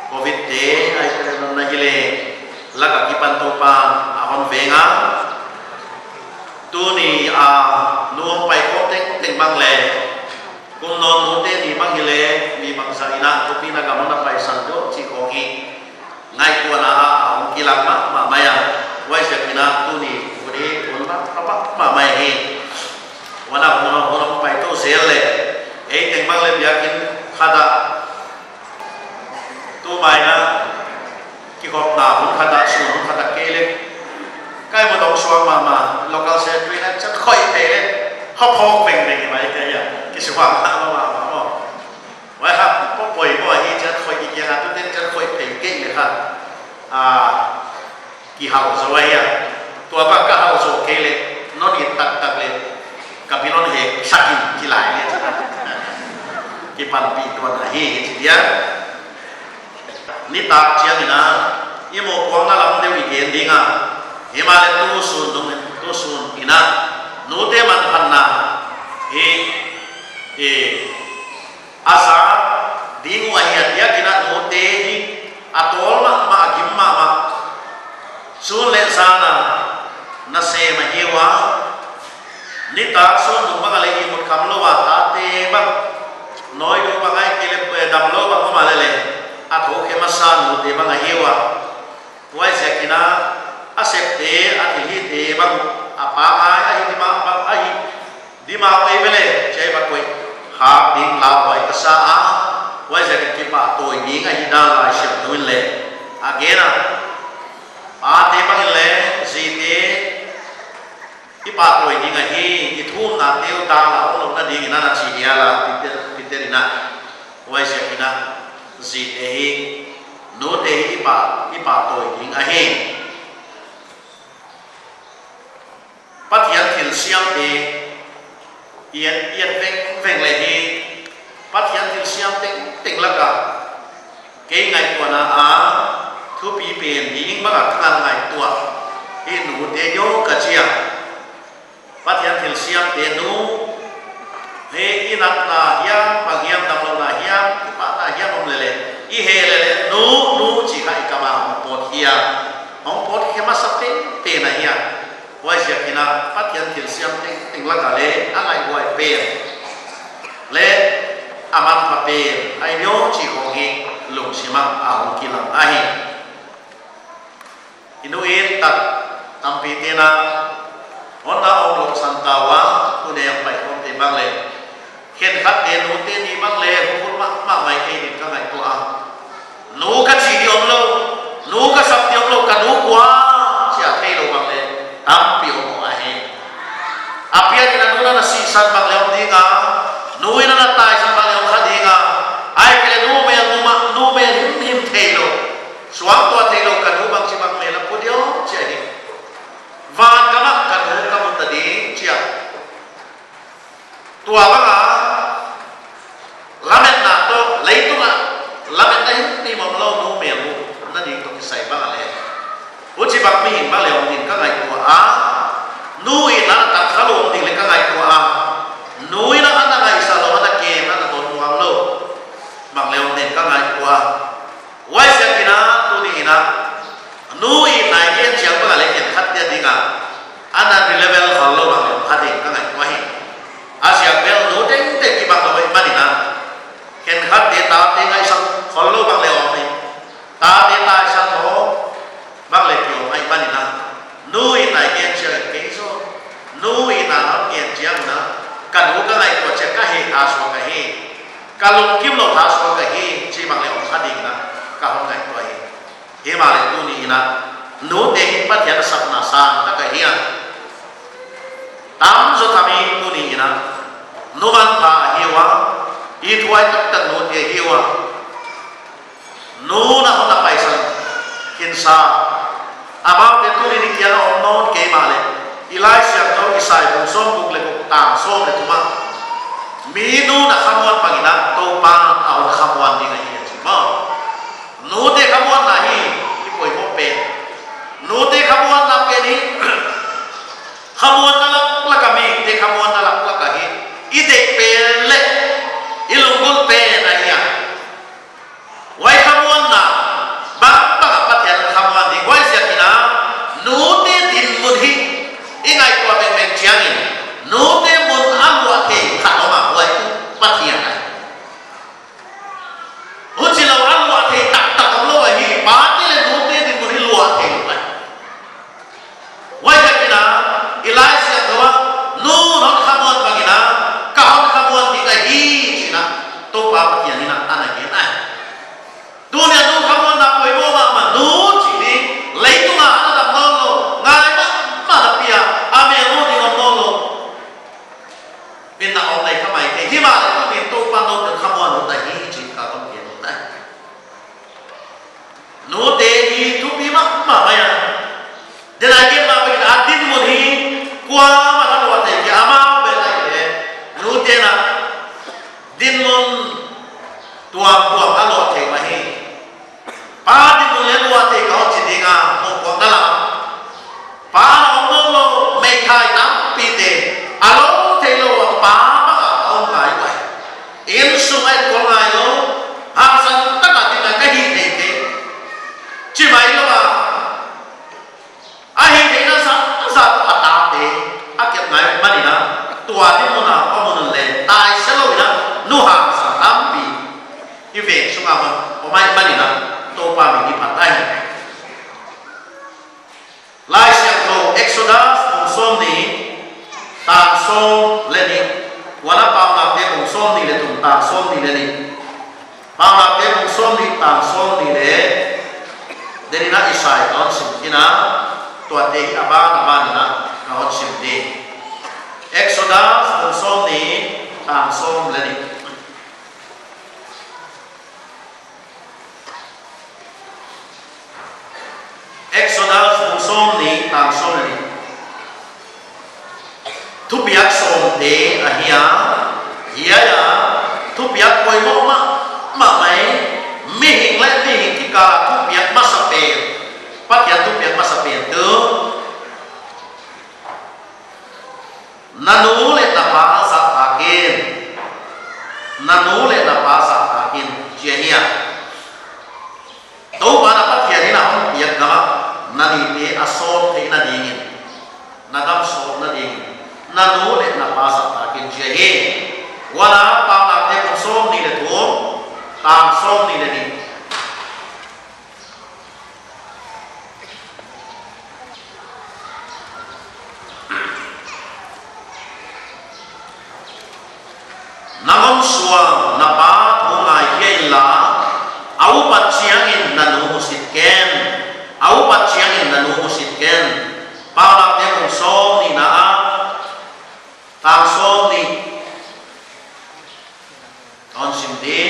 Covid te, ai kelen na hi leh, lak a kipan Toupa, a hon veng a. Tuni a, nu hong pai khawm tengteng bang leh, kum nawn nute ni bang hi leh, mi bangzah in a, thupina gam hon a paisan deuh chih khawng hi. Ngaihtuahna a, a hong kilang mahmah mai a. Huaiziakin a tuni, tuni, hun mahmah, mahmah mai hi. Huan a hun, hun hong pai tou zel leh. Ei teng bang leh biakinn khat ah. Tu mai na, kikhopna hun khat ah, sun hun khat ah kei leh. Kai mu dong suang mahmah, local secretary na chat khoih thei leh. Hop hop vengveng mai kei a. Kisuang mahmah, mahmah. Huai kha, poimoh hi chat khoih i kiang a, tuten chat khoih phei kei leh kha. Ah, kihau zaw ahi a. Tua bang ka hau zaw kei leh, non it taktak leh, ka bilon he sakin kilai leh. Kipanpih tuan ahi, chi dia. Nitak chiang in a, i mohpuakna lam deuh i gen ding a. Himahleh tu sun dong in, tu sun in a. Nute manphatna. Hi, hi. A za ding uh ahi a diakin a nute hi a tawl mahmah, a gim mahmah. Sun leh zan a nasem ahi ua. Nitak sun dong bang a leh ihmut khamlou a tate bang. Nawi deuh bang ahihkeileh, eh, damlou bang om a leh leh. A thou khe masa nute bang ahi ua. Huaiziakin a, a septe, a thilhihte bang, a pangai, a hi dima bang, a hi dima ei ve leh, chih bang koih, khak ding lauhuai ka sa a, huaiziakin kipahtawi ding ahi dan Laisiangthou in leh a gen a, pate bang in leh, zite, I pahtawi ding ahi, i thumna teu dal a om louhna dingin ana chi hial a, Peter, Peter in a. Huaiziakin a, zite hi, nute hi i pah, i pahtawi ding ahi. Pathian thilsiamte i et, i et vengveng leh hi, Pathian thilsiam tengteng laka kei ngaihtuahna a thupi pen ding banga ka ngaihtuah hi nute uh ka chi a. Pathian thilsiamte nu, hi i natna hiam, bang hiam, damlouhna hiam, i pahna hiam om leleh, i heh leleh, nu, nu chi kha i kam a hong pawt hi a. Hong pawt khe masa penpen ahi a. Huaiziakin a, Pathian thilsiam tengteng laka leh a ngaihhuai pen leh a manpha pen ahi diam chih khong hi lungsim ah a hong kilang ahi. I nu in tak tampite'n a hon na omlouhsan ta ua, tuni a paikhawmte bang leh khenkhatte nute ni bang leh hupul mahmah mai kei ding ka ngaihtuah a. Nu ka chi di omlou, nu ka sap di omlou, ka nu kua chia theilou bang leh tampi om ahi. A pian in a nu in a na sihsan bang leh om ding a, nu in a na taisan bang leh om kha ding a, ahihkeileh nu mel, nu mah, nu mel himhim theilou, suangtuah theilou, ka nu bangchibang mel a pu diam chia hi. Van gam ah ka nu ka mu ta ding chia. Tua banga lametna toh, leitung ah lametna himhim omlou nu mel muhna ding toh kisai bang leh, huchibang mihing bang leh om ding ka ngaihtuah a. Nu in a na tak khalou om ding leh ka ngaihtuah a. Nu in a na ngaihsah lou, a na kem, a na dawn nuam lou bang leh om ding ka ngaihtuah a. Huaiziakin a, tuni in a, nu in a i gen chiang bang leh khenkhatte ading a, a na ri level khollou bang leh om kha ding ka ngaihtuah hi. A ziak bel nu tengteng kibang lou ahihmanin a, khenkhatte tate ngaihsak khollou bang leh om hi. Tate taisan lou bang leh ki om ahihmanin a, nu in a i gen chiang kei zaw, nu in a hon gen chiang in a, ka nu ka ngaihtuah chiang ka heh thasuak ahi. Ka lungkim lou thasuak ahi, chih bang leh om kha ding in a, ka hon ngaihtuah hi. Himahleh tuni in a, nute hi Pathian a sapna sang tak ahi a. Tamzaw tham i tuni in a, nu manpha ahi ua, i thuai taktak nute ahi ua. Nu in a hon na paisan khinsa. Amaute tuni in i kiang a om nawn kei mahleh, i Laisiangthou Isai bung sawmguk leh guk tang sawm leh thum ah, mi nu in a khamuan bangin a Toupa'n a hon khamuan ding ahi a chi maw. Nute khamuanna hi i poimoh pen. Nute khamuanna pen hi khamuanna laklak a, mihingte khamuanna laklak ahi. I deih pen leh i lunggulh pen ahi a. Huai khamuanna bangbang a Pathian khamuan ding. Huaiziakin a, nute dinmun hi i ngaihtuah vengveng chiangin, nute mun a luah thei khat om a, huai Pathian ahi. Huchilou a luah thei taktak omlou ahi, pate leh nute dinmun hi luah thei lou ahi. Huaiziakin a, i Laisiangthou ah, nu in hon khamuan bangin a, ka hon khamuan ding ahi chi in a, Toupa Pathian in a, ana gen ahi. Tuni a nu khamuanna poimoh mahmah, nu chih hi, leitung a ana dam nawnlou, ngai mahmah na pi a, a mel mu ding om nawnlou. Min na om nei kha mai kei, himahleh tuni in Toupa'n noute khamuan ut ahi chih ka hon gen ut ahi. Nute hi thupi mahmah mai a. Then again, ma pen a dinmun hi kuamah a luah thei kei, amau bel ahi leh, nute in a dinmun tuamtuam a luah thei mah hi. Pa dinmun leh luah thei ka hon chi ding a, mohpuakna lam. Pa na om nawnlou, meithai tampite, a lou theilou a pa bang a om ngai uhi. Innsung ah et kol ngai lou, hangsan taka ding a ka hih theite, chi mai lou a, a hihtheihna zahzah a tate a kep ngai manin a, tua dinmun a om nawn leh, tai se lou in a, nu hangsan tampi i veng sung ah om ahihmanin a, Toupa min i phat ahi. Laisiangthou Exodus bung sawmnih, tang sawm leh nih. Huan a Paunakte bung sawmnih leh thum, tang sawmnih leh nih. Paunakte bung sawmnih, tang sawmnih leh nih in a Isai ka hon sim khin a, tuate hi a ban a ban in a ka hon sim ding. Exodus bung sawmnih, tang sawm leh nih. Exodus bung sawmnih, tang sawm leh nih. Thupiak sawmte ahi a, hiai a thupiak poimoh mahmah mai, mihing leh mihing kikal a thupiak masapen, Pathian thupiak masapen tuh, na nu leh na pa zahtak in, na nu leh na pa zahtak in, chi ahi a. Toupa na Pathian in a hon piak gam ah na nite a sawt theihna dingin, na gam sawtna dingin, na nu leh na pa zahtak in, chi ahi. Huan a Paunakte bung sawmnih leh thum, tang sawmnih leh nih. Na gam suang na pa thu ngaikhe inla, a upat chiangin na nu musit ken, a upat chiangin na nu musit ken. Paunakte bung sawmnihna ah, tang sawmnih. Hon sim di.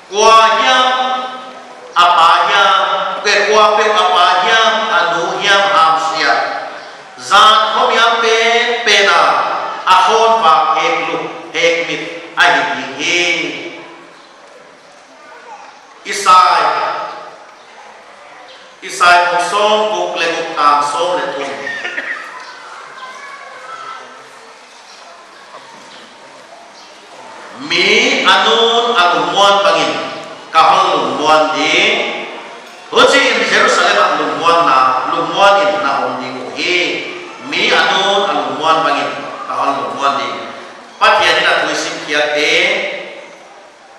Kua hiam a pa hiam, ke kua peuh a pa hiam, a nu hiam hamsiat, zan khomial penpen a, a khonvak heklup hekmit ahi ding hi. Isai. Isai bung sawmguk leh guk, tang sawm leh thum. Mi a nu'n a lungmuan bangin ka hon lungmuan ding. Huchiin Jerusalem ah lungmuanna, lungmuanin na om ding uhi. Mi a nu'n a lungmuan bangin ka hon lungmuan ding. Pathian in a thu i simkhiakte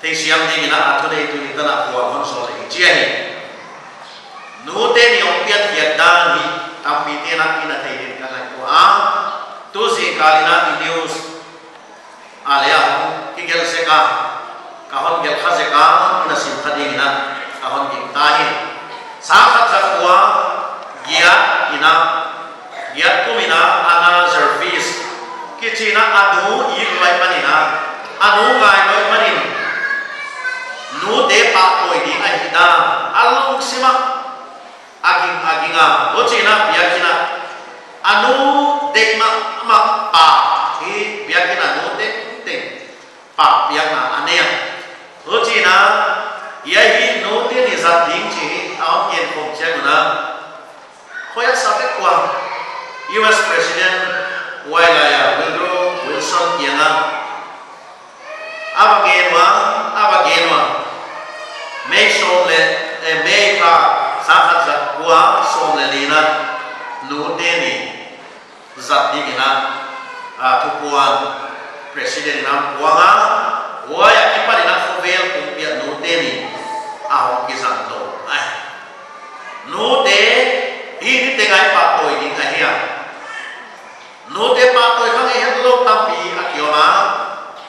theisiam dingin a thunei tuni tan a kua hon sawl leh hi chi ahi. Nute ni hong piankhiak dan hi tampite'n a i na thei dingin ka ngaihtuah a. Tu zingkal in a i news ah leh a hong kigelh zek a, ka hon gelh kha zek a, i na sim kha dingin a ka hon gingta hi. Sangkhat zakua giat in a, giat kum in a Anna Jarvis kichi in a, a nu it luat manin a, a nu ngai luat manin, nute pahtawi ding ahihdan a lungsim ah a ging a ging a, huchiin a biakin a, a nu deih mahmah pa hi biakin a nu tengteng pahpiakna a nei a. Huchiin a, hiai hi nute ni zat ding chih a hon gen khawm chiang un a, khoih a sa vek ua, U S President huailai a Woodrow Wilson kiang a, a va gen ua, a va gen ua. May sawm leh, eh, May kha, sangkhat zakua sawm leh lina, nute ni zat dingin a, a, thupuan President in a hon puang a, huai akipanin a khovel pumpi ah nute ni a hong kizang tou ahi. Nute hi niteng a i pahtawi ding ahi a. Nute pahtawi kha ngei hetlou tampi a ki om a.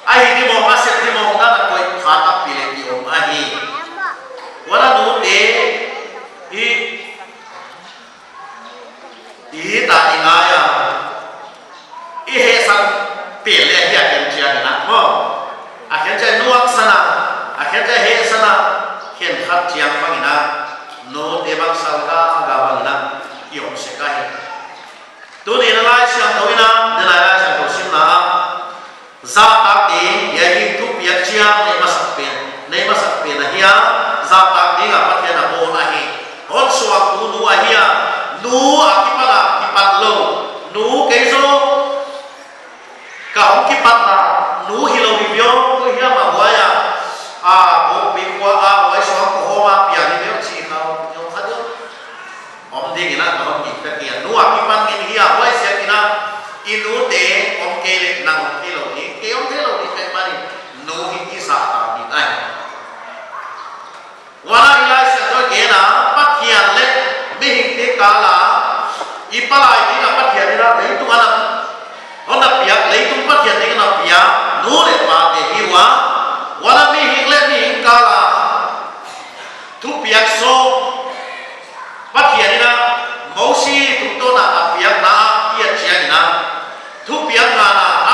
A hih dimawk, a sep dimawk dan a koih kha tampi leh ki om ahi. Huan a nute hi i ta i ngai a, i hehsan pen leh hi a khenchian in a, maw. A khenchian nuaksan a, a khenchian hehsan a, khenkhat chiang bangin a, nute bang salga a ga bangin a ki om sek ahi. Tuni'n a Laisiangthou in a, nilai Laisiangthou simna ah, zahtak ding, hiai hi thupiak chiang nei masak pen, nei masak pen ahi a, zahtak ding a Pathian a bawl ahi. Hon suaktu nu ahi a, nu akipan a kipat lou, nu kei zaw, ka hong kipatna nu hilou hi viau, tu hiam a huai a, a, bu pi kua a, huai suang ko homa pian hi viau chi kha, hiam kha diu. Om dingin a ka hon gingta kei a, nu akipan min hi a, huaiziakin a, i nute om kei leh nang om theilou ding, kei om theilou ding pen manin, nu hi i zahtak ding ahi. Huan a i Laisiangthou in a, Pathian leh mihingte kal a, i palai ding a Pathian in a leitung a na hon na piak, leitung Pathian ding a na piak nu leh pate hi ua. Huan a mihing leh mihing kal a thupiak sawm, Pathian in a Mosi tungtawn a a piakna ah i et chiangin a, thupiak ngana a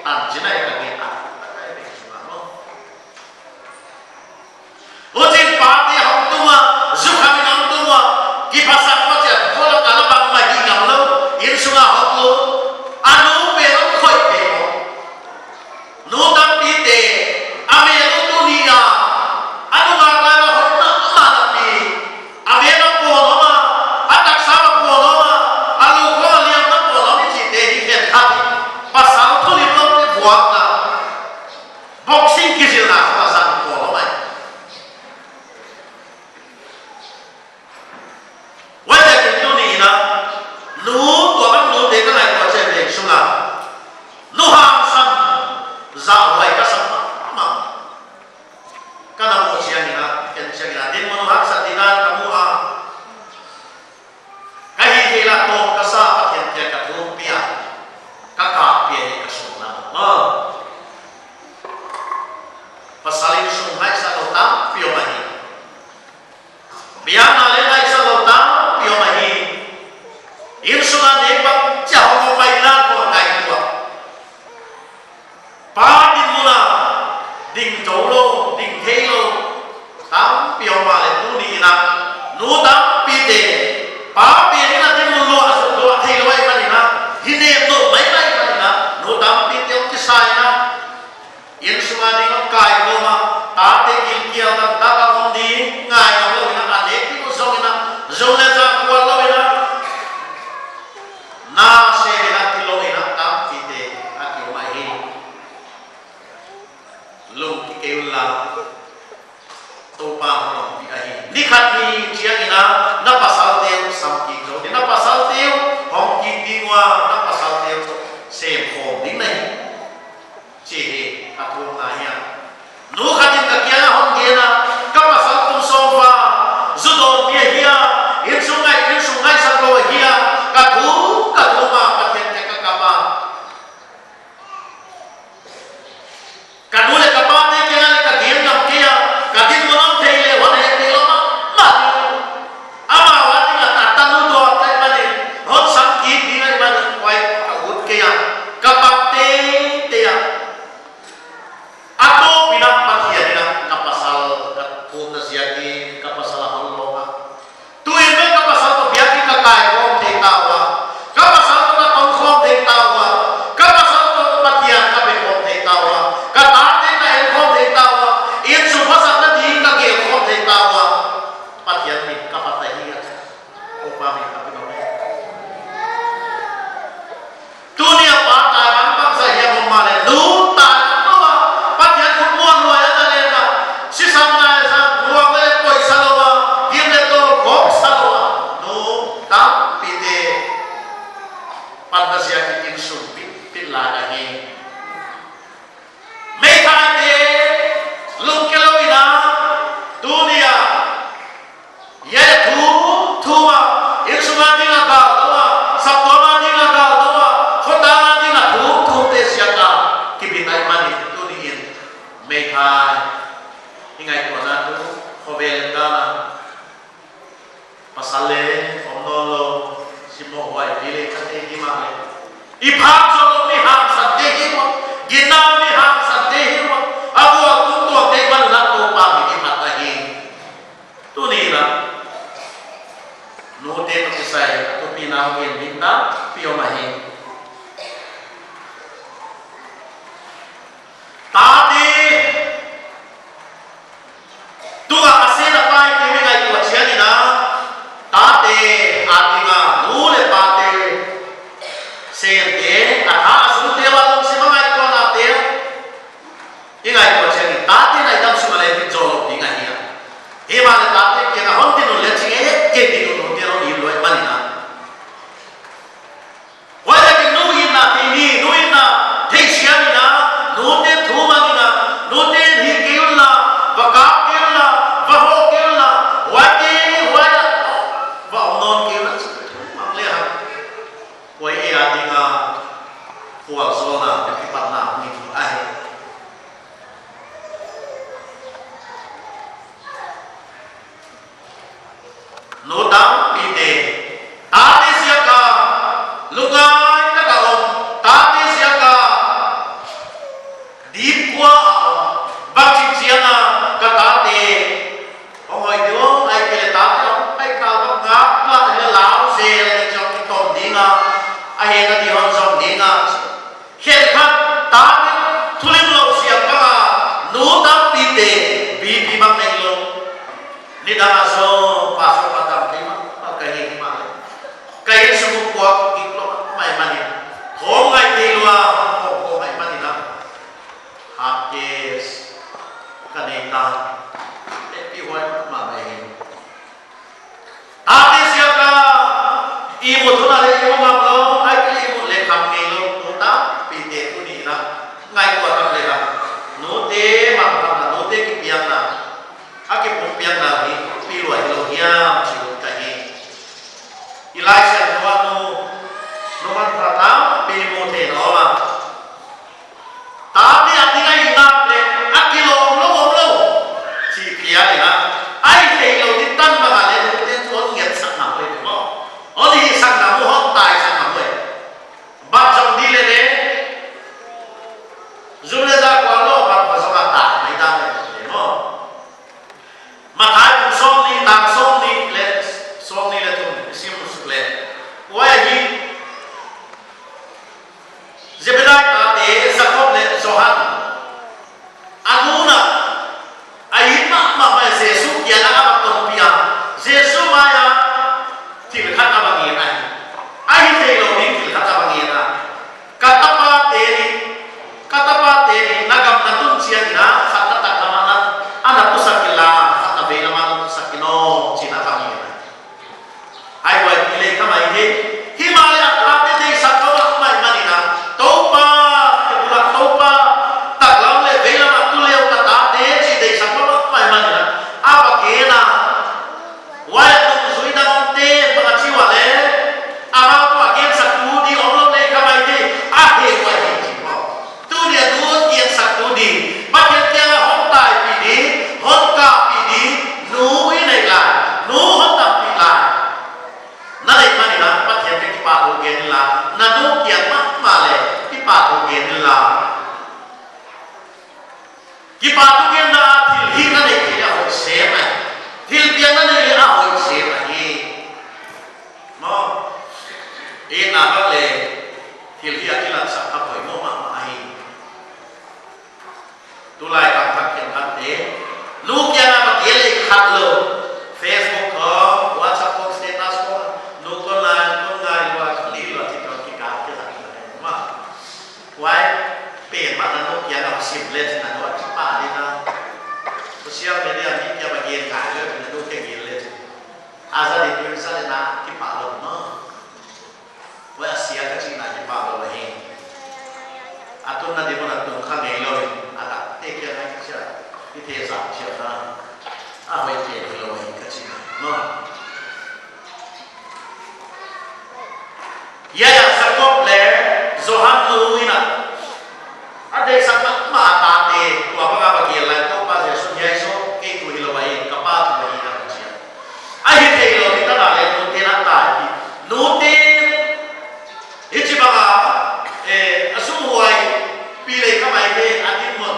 Tan chin a ka gen a. Huchiin pate hong tung ua, zukhamin hong tung ua, kiphasak ua chia, khual a kal a bangmah hi ngam lou, innsung a hong lut, a nu pen hong khoih ve maw. Nu tampite, a mel uh tuni a, a nungak lai a hoih mahmah napi, a mel a pawl om a, a taksa a pawl om a, a lungkham a liamna pawl om i chihte hi khenkhat hi, pasal thulimloute vuakna, boxing kizilna khong a zang pawl om ahi. Huaiziakin tuni in a, nu, tuabang nute ka ngaihtuah chiang leng sung a, nu hangsan zahhuai ka sa mahmah. Ka na muh chiangin a, ken chiangin a, dinmun hangsan ding dan ka mu a. Ka hihtheih lah tawm ka sa, Pathian kiang ka thum pia, ka kap pia hi ka sung na. Pasal innsung ngaihsak lou tampi om ahi. Biakna leh ngaihsak lou tampi om ahi. Innsung a nek bang chia hong om mai dan khong ngaihtuah. Pa dinmun a ding zou lou, ding thei lou tampi om mahleh tuni in a, nu tampite, pa pen in a dinmun luah, luah thei lou ahihmanin a, hi nem lou maimah ahihmanin a, nu tampite hong kisai in a, innsung a ding hong kaikhawm a, tate gilkial taktak a om ding ngai ngam lou in a, a nek ding uh zong in a, zong leh zang kual lou in a, na se in a, kilawm in a, tampite a ki om ahi. Lungkikei unla, Toupa'n hon ompih ahi. Ni khat ni chiangin a, na pasalte uh sam kik zou ding, na pasalte uh hong kik ding ua, na pasalte uh sem khawm ding na hi. Chih hi a thumna hi a. Nu khat in ka kiang a hon gen a, ka pasal kum sawm val, zu dawn mi ahi a, innsung ngai, innsung ngaihsak lou ahi a, ka thum, ka thum a, Pathian kiang ka kap a. Ka nu leh ka pate kiang ah leng ka gen ngam kei a, ka dinmun hon thei leh hon heh theilou mahmah. Amau a ding a ta tanu tuak ahihmanin, hon sam kik ding ahihmanin, huai ka ut kei a, ka bang teitei a. A tawp in a Pathian in a ka pasal ka thumna ziakin ka pasal a hon lawng a. Tuin bel ka pasal toh biakin ka kaikhawm thei ta ua. Ka pasal toh ka tonkhawm thei ta ua. Ka pasal toh Pathian ka bekhawm thei ta ua. Ka tate ka enkhawm thei ta ua. Innsung phasakna ding ka gelkhawm thei ta ua. Pathian min ka phat ahi a. Toupa min ka phat ahi. Tuni a pa tai bang bangzah hiam om mahleh, nu tai bang lou a, Pathian khut muanhuai a na leng a, sisan ngaihsak, luang leh poisa lou a, gim leh tawl khawksa lou a, nu tampite panna ziakin innsung pit, pit lai ahi. Meithaite lungke lou in a, tuni a, hiai thum thum a, innsung a ding a gal dou a, saptuam a ding a gal dou a, khotang a ding a thum thumte ziak a kibit ahihmanin tuni in meithai i ngaihtuahna tuh khovel dan a pasal leng om nawn lou, simoh huai pi leh ka te hi mahleh, i phak zou lou mi hangsan te hi ua, ginna mi hangsan te hi ua, a bual tung tuak te man la Toupa min i phat ahi. Tuni in a, nute toh kisai a thupina hon gen ding tampi om ahi. Tate tung a a sen a pai te mi ngaihtuah chiangin a, tate a ding a, nu leh pate sente, a tha a sungte uah lungsim a ngaihtuahnate i ngaihtuah chiangin, tate'n i damsung a leng dit zou lou ding ahi a. Himahleh tate kiang a hon dit un leh ching e, e dit un, nute hon it lou ahihmanin a. Huaiziakin nu itna thei ni, nu itna thei siam in a, nute thumang in a, nute hih kei unla, va kap kei unla, va hoh kei unla, huaite, huai a, va om nawn kei unla, thumang lehang. Huai ei a ding a, khualzawlna, kipatna, mi ahi. Nu tampite, tate ziak a lungngai tak a om, tate ziak a Ngaihtuah tak leh, nute mangthangna, nute kipiakna, a kipumpiakna hi pi lua hilou hiam chih ka hi. I Laisiangthou ah nu, nu manpha tampi mu thei nawn a. Tate a ding a i nak leh a kilawm lou om lou chih piak in a, a hi theilou ding tan bang a leh nute chu hon ngetsakna uh ahi maw. Hon hihsakna uh, hon taisakna uh ahi. Bat zong di leh leh, zum leh za kuan lou, bat va zong a tai mai dan leh leh maw. Matthai bung sawmnih, tang sawmnih leh, sawmnih leh thum i sim suk leh, huai ah Zebedai tate Jakob leh Johan, a nu'n a it mahmah mai Jesu kiang ah a va tonpih a, Jesu mai ah thil khat a va ngen ahi. A hi theilou ding thil khat a va ngen a. Ka tapate nih, ka tapate nih, na gam na tun chiangin a, khat na taklam ah na, a na pusak inla, khat na veilam ah na pusak in aw, chi'n a va ngen a. Huai huai pi lei kha mai hi. Himahleh a tate deihsak mahmah mai manin a, Toupa, ke bula Toupa, taklam leh veilam ah tu leh ka tate chih deihsak mahmah mai manin a, a va gen a. Huai a nungzui dang te bang a chi ua leh, amau toh a gensak tu di om lou lei kha mai hi, a heh ua hi chi maw. Tuni a nu gensak tu di, Pathian kiang ah hon taipih di, hon kahpih di nu i neih lai, nu hon tampih lai. Na neih manin a Pathian kiang kipahthu gen inla, na nu kiang mahmah leh kipahthu gen inla. Kipahthu genna thil hih na neih leh a hoih sem ahi. Thil piak na neih leh a hoih sem ahi. Maw. Itna bang leh thil hih a kilatsak a poimoh mahmah ahi. Tulai khangthak khenkhatte, nu kiang ah va gen leh khat lou. Facebook khong, WhatsApp khong, status khong, nu kon ngai, kon ngai lua, kon ngai lua, chih khong kikal kizang leh maw. Huai pen mah na nu kiang ah va sim leh chin a, nu a kipak ding a. Social media mi kiang va gen ngai lou, na nu kiang gen leh chin a, za di tu sa leh na kipak lou maw. Huai a sia ka chihna kipak lou ahi. A tunna di mun a tung kha ngeilou in, a takte kiang ah chia, i thei zah chia na, a hoih pen hilou ahi ka chihna maw. Huai ah Jakob leh Johan nu in a, a deihsak mahmah a tate, tua bang a va gen lai, Toupa Jesu, hiai zaw kei thu hilou ahi, ka Pa thu ahi, a chi a. A hi theilou ding tan a leh nute na taipih. Nute, hichibang a, eh, a sum huai pi lei kha mai hi a dinmun.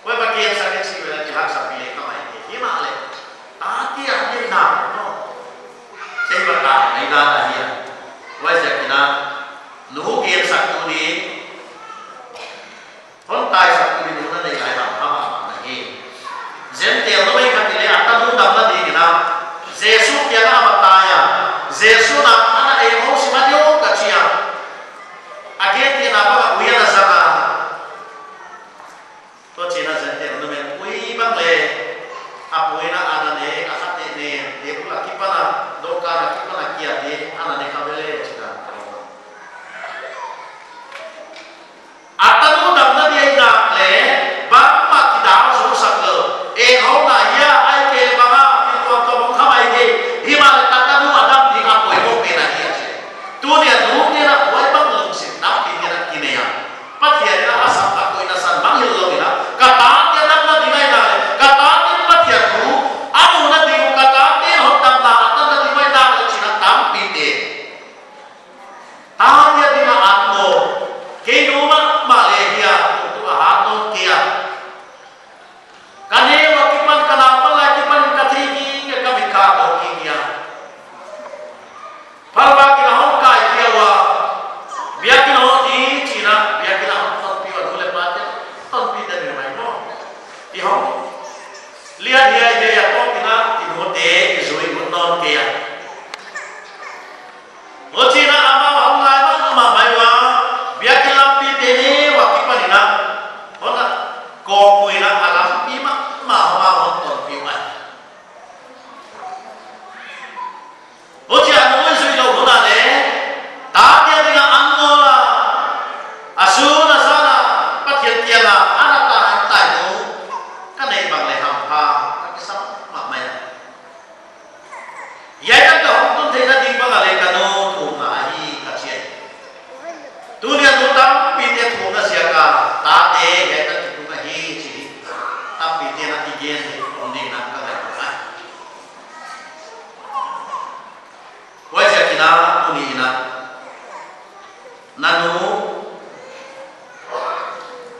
Huai va gensak e chih ua leh kihaksa pi lei kha mai hi. Himahleh, tate a ding nak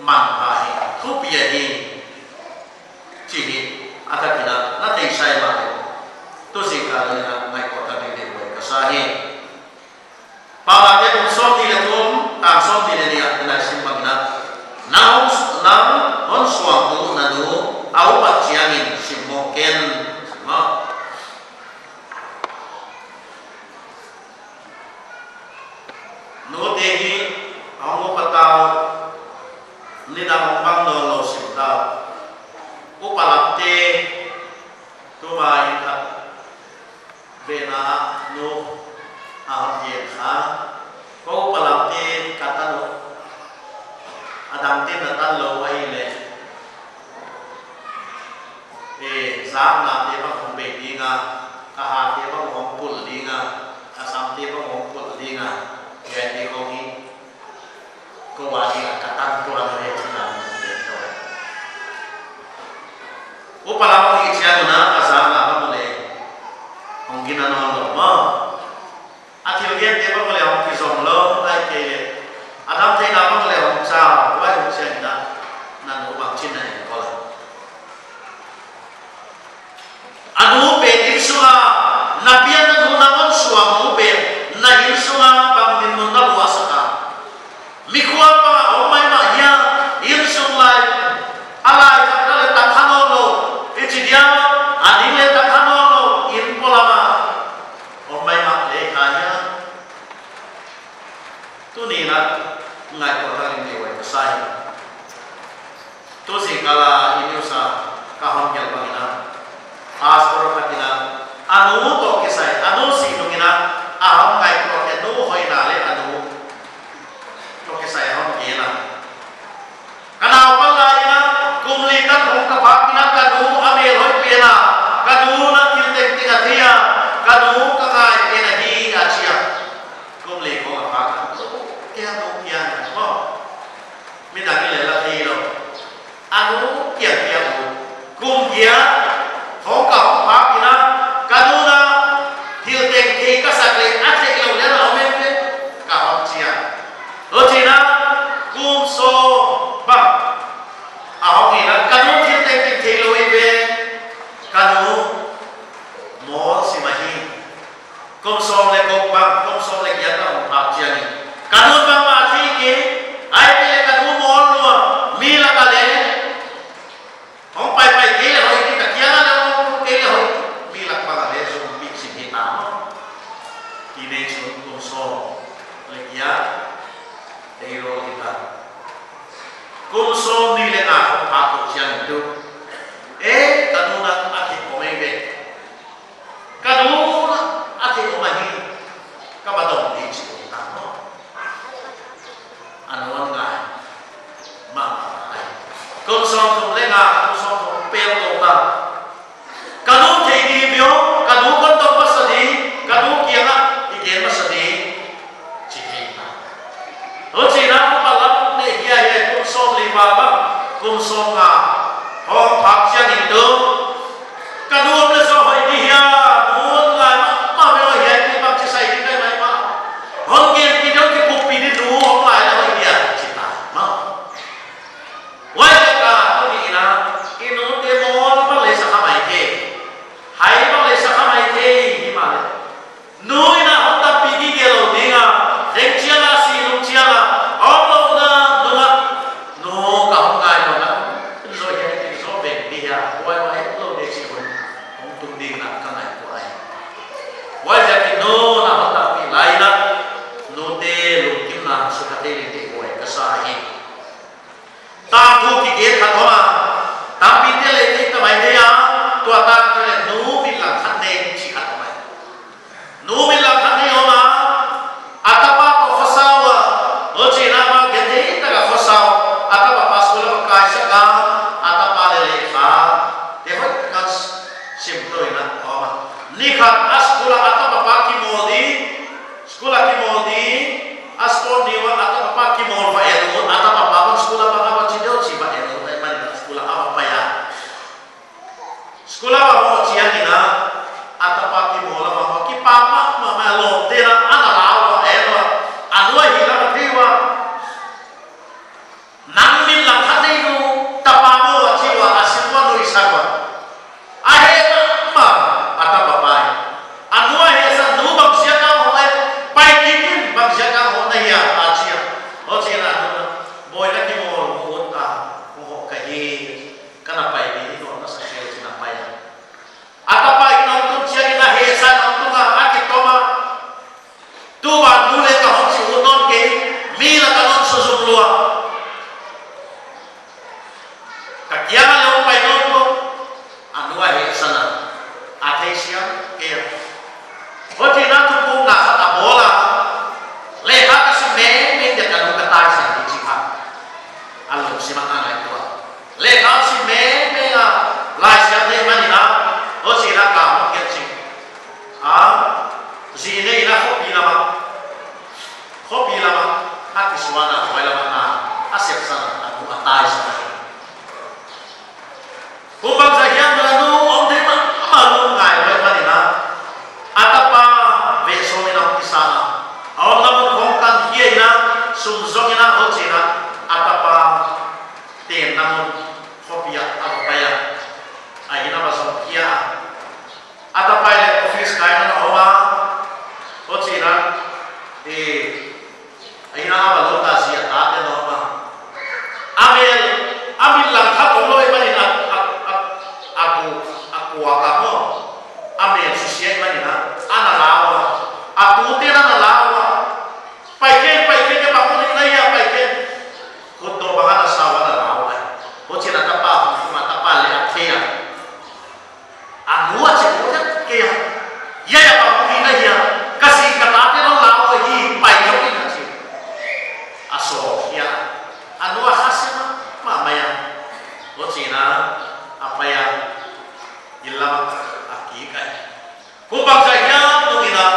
pan ahi, thupi ahi, chih hi a thak in a na theihsa mahleh, tu zingkal in a ngaihtuah thak ding deihhuai ka sa hi. Paulate bung sawmnih leh thum, tang sawmnih leh nih ah hichi'n a sim bang in a, nang, nang hon suang uh na nu a upat chiangin simmawh ken, maw. Nute hi a hong upat a, nidang hong bang nawnlou sim ta. Upa lamte, tuma in khat vena nu a hon gen kha. Kou upa lamte ka tan uh, a dangte'n na tan lou ahihleh, e, zaknate bang hong bei ding a, a hate bang hong pul ding a, a samte bang hong pul ding a, hiaite khong hi kou a ding a ka tan tuan ve chi dan. Upa lam hong hih chiang un a, a zakna bang leh hong gina nawnlou maw. A thil gente bang leh hong kizom lou, ahihkeileh a dam theihna bang leh hong chau, huai hun chiang in a, na nu bangchi'n na enkol a. A nu pen innsung a, na pianna nu, nang hon suang nu pen, na innsung a bang dinmun na luahsak a. Mikhual bang a om maimah hia, innsung lai, a lai khat leh tak kha nawnlou, i chi dia, a ding leh tak kha nawnlou, inn polam a om maimah leh kha hia. Tuni'n a ngaihtuah thak ding deihhuai ka sa hi. Tu zingkal a i news a ka hon gelh bang in a, pastor khat in a, a nu toh kisai, a nu sih nung in a, a hon ngaihtuah, a nu hoihna leh a nu toh kisai a hon gen a. Ka naupang lai in a, kum li tan hong ka phak in a, ka nu a mel hoih pen a, ka nu'n a thil tengteng a thei a, ka nu ka ngai pen ahi a chi a. Kum li khong a phak a, kia nu kia na maw. Midang in leh la thei lou. A nu kia kia u. Kum giat hong ka hong phak in a, ka nu'n a thil tengteng ka sak leh a theih lou leh a om em ve, ka hon chi a. Huchi'n a kum sawm bang a hong in a, ka nu thil tengteng thei lou hi ve, ka nu mawl sim ahi. Kum sawm leh guk bang, kum sawm leh giat bang hong phak chiangin, ka nu'n bangmah thei kei, ahihkeileh ka nu mawl lua, mi lak a leh hong paipai kei leh hoih di, ka kiang a leh hong kei leh hoih, mi lak bang a leh zum mi sim hi ta maw. Teenage hun kum sawm leh giat, eighteen hita. Kum sawmnih leh nga hong phak chiangin tu, e, ka nu'n a thei om ei ve. Ka nu'n a thei om ahi, ka va dong di chi ta maw. A nu'n ngai mahmah ahi. Kum sawmthum leh nga, kum sawmthum pel tou ta. Ka nu thei di viau, ka nu kon dong masa di, ka nu kiang a i gen masa di. Chi thei ta. Huchi'n a upa lam leh hiai hiai kum sawmli bang, kum sawmnga hong phak chiangin tu, ka nu om leh zaw hoih di hia, nu ngai mahmah ve, hiai kum bang chi sai di ngai mai mah. Hon gen pi deuh ki kum pi di nu om lai leh hoih dia, chi ta maw. Huaiziak a tuni'n a, i nute mawl bang leh sa kha maithei. Hai bang leh sa kha maithei, himahleh nu in a hon tampi gige lou ding a, deng chiang a, si nung chiang a, omlouhna nung a, nu ka hon ngai lou na, zaw hiai, zaw beng di hia, huai huai lou di chi hun hong tung ding na ka ngaihtuah ahi. Huaiziakin nu in a hon tampi lai in a, nute lungkimna sukha thei ding deihhuai ka sa hi. Tangthu kigen khat om a, tampite leh thei ta mai thei a, tua tangthu leh nu min lang khat nei chih khat om a. Nu min lang khat nei om a, a tapa toh khosa ua, huchi'n a ma gen thei tak a khosa ua, a tapa pa school a va kaisak a, a tapa leh lehkha te hoih tak a sim tou in a om a. Ni khat a school a a tapa pa kimawl di, school a kimawl di, a sport ni ua a tapa pa kimawl va en ut, a tapa pa bang school a bang a va chi deuh chi va en ut, ahihman in a Kong hoh ka hi, ka na pai di, i nuam na sa kei chi na pai. A tapa in hon tun chiangin a hehsa in hon tun a, a kitom a. Tu van nu leh ka hon chih ut nawn kei, mi lak ah hon suzum lua. Ka kiang ah leh hon pai nawn kei. A nu a hehsan a, a theisiam kei a. Huchiin a thupukna khat a bawl a. Lekha ka sim mengmeng dia ka nu ka taisan di chi kha. A lungsim ah a ngaihtuah. Lekha sim mengmeng a, Laisiangthou thei manin a. Huchiin a ka hon gen ching. A, zi nei in a khopi lam ah. Khopi lam ah. A kisuan a, huai lam ah na. A sepsan a, a nu a taisan a. Kum bangzah hiam a nu om thei mahmah lou ngai lou manin a. A tapa veh sawm in a hong kisa a. A omna mun khong kan khia in a, sum zong in a, huchiin a. A tapa tenna mun khopi ah a va pai a. A inn a va zong khia a. A tapa leh office kai in a om a. Huchiin a, eh, a inn a va lut a, zi a tate na om a. A mel, a mit lang khat om lou manin a, a, a, a ku, a kuak a maw. A mel susia manin a, ana lau a. A tute na ana lau a. Pai ken, pai ken, ke pa ku ni na hia, pai ken. Khut do bang ana sau ana lau a. Huchiin a tapa, a tapa leh a thei a. A nu a chih ut kei a. Hia, hia, pa ku ni na hia. Ka zi ka tate na lau a hi, pai lou in a chi. A sawt hia. A nu a khasia mahmah a. Huchiin a, a pai a. Inn lam ah a kik a. Kum bangzah hiam nung in a,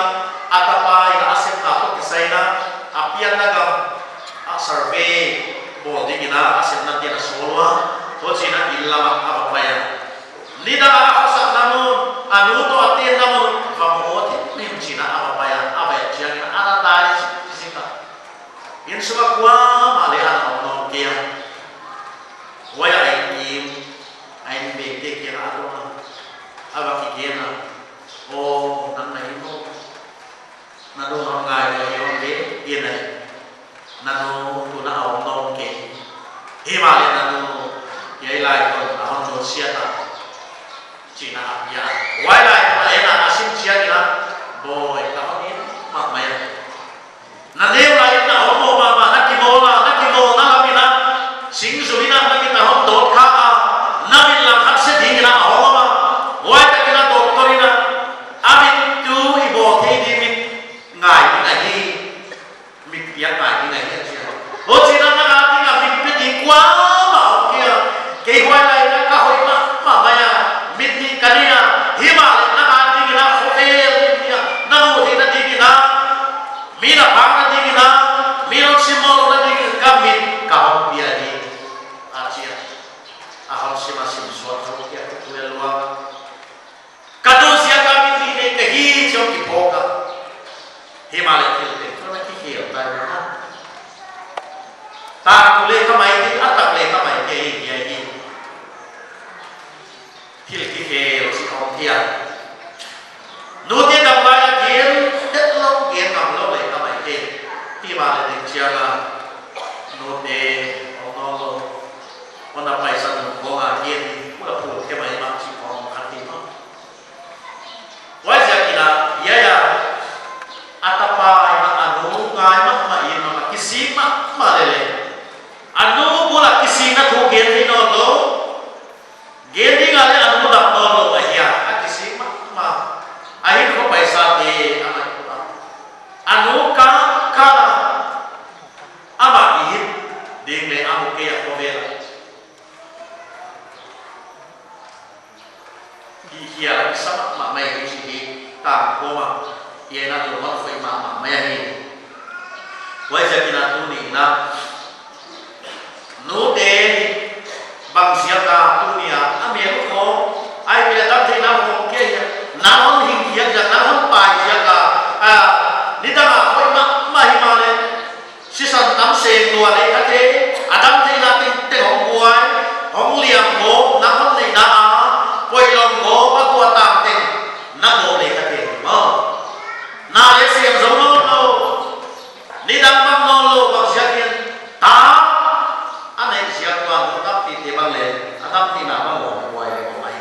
a tapa in a sepna toh kisai in a, a pianna gam ah survey bawl ding in a, a sepna te'n a sawl ua, huchiin a inn lam ah a va pai a. Nidang a a khosakna mun, a nu toh a tenna mun, va mu thei ning chi'n a va pai a, a va et chiangin ana dai zik a. Innsung ah kuamah leng ana om nawn kei a. Huai a inn, a innkuante kiang ah a dong a. A va kigen a. Aw, nang na hi maw. Na nu hon ngai lou hi hon ve, gen a. Na nu tu na om nawn kei. Himahleh na nu, hiai lai kon a hon nusia ta. Chi'n a pia. Huai lai kon a en a a sim chiangin a. Bawi, ka hon it mahmah a. Na neu lai in a hon mawl mahmah, na kimawl a, na kimawl na lam in a. Sing zu in a na mit a hon dawt kha a. Na mit lam hakse ding in a hon om a. Huai takin a doctor in a. A mit tu i bawl thei di mit ngai ding ahi. Mit piak ngai ding ahi a chi a. Huchiin a na a ding a mit pe ding kuamah om kei a. Kei huai lai in a ka hoih mahmah mai a. Mit nih ka nei a. Himahleh na a ding in a khovel ding a. Na mu theihna ding in a. Mi na phakna ding in a. Mi hon simmawhlouhna ding in ka mit ka hon pia hi. A chi a. A hon sim a sim suak khol kei a, ka tu a luang. Ka nu ziak a mit nih nei ka hi chi a kiphawk a. Himahleh thil tengteng a kikhel ta a. Tangthu leh ka mai thei, a tak leh ka mai thei hi a hi. Thil kikhel chih om thei a. Nute dam lai a gen hetlou, gen ngamlou leh ka mai thei. Himahleh ding chiang a nute om nawnlou. Hon na paisan nung khong a gen, kula phul khe mai mah chih khong khat hi maw. Huaiziakin a, hiai a, a tapa in a a nu ngai mahmah in a kisik mahmah lele. A nu bul a kisikna thu gen thei nawnlou. Gen ding a leh a nu dam nawnlou ahi a, a kisik mahmah. A hinkhua paisate a ngaihtuah a. A nu kal kal a. Amah i hih ding leh a mu kei a khovel a. Hi hial a kisa mahmah mai hi chih hi tangkawm a, hiai in a lungmang khoih mahmah mai ahi. Huaiziakin a tuni in a, nute bangziak a tuni a, a mel khong, ai pe a dam theihna khong kei a, nang hon hing ziak a, nang hon pai ziak a, a, nidang a hoih mahmah himahleh, sisan tam seng lua leh ka thei, a dam theihna tengteng hong buai, hong liam gawp, nang hon neihna a, poilawm gawp, a kua tang teng, na gawp leh ka thei maw. Na leh siam zo nawnlou, nidang bang nawnlou, bangziakin, ta, a neih ziak ua, Tampi na bang lou buai leh buai.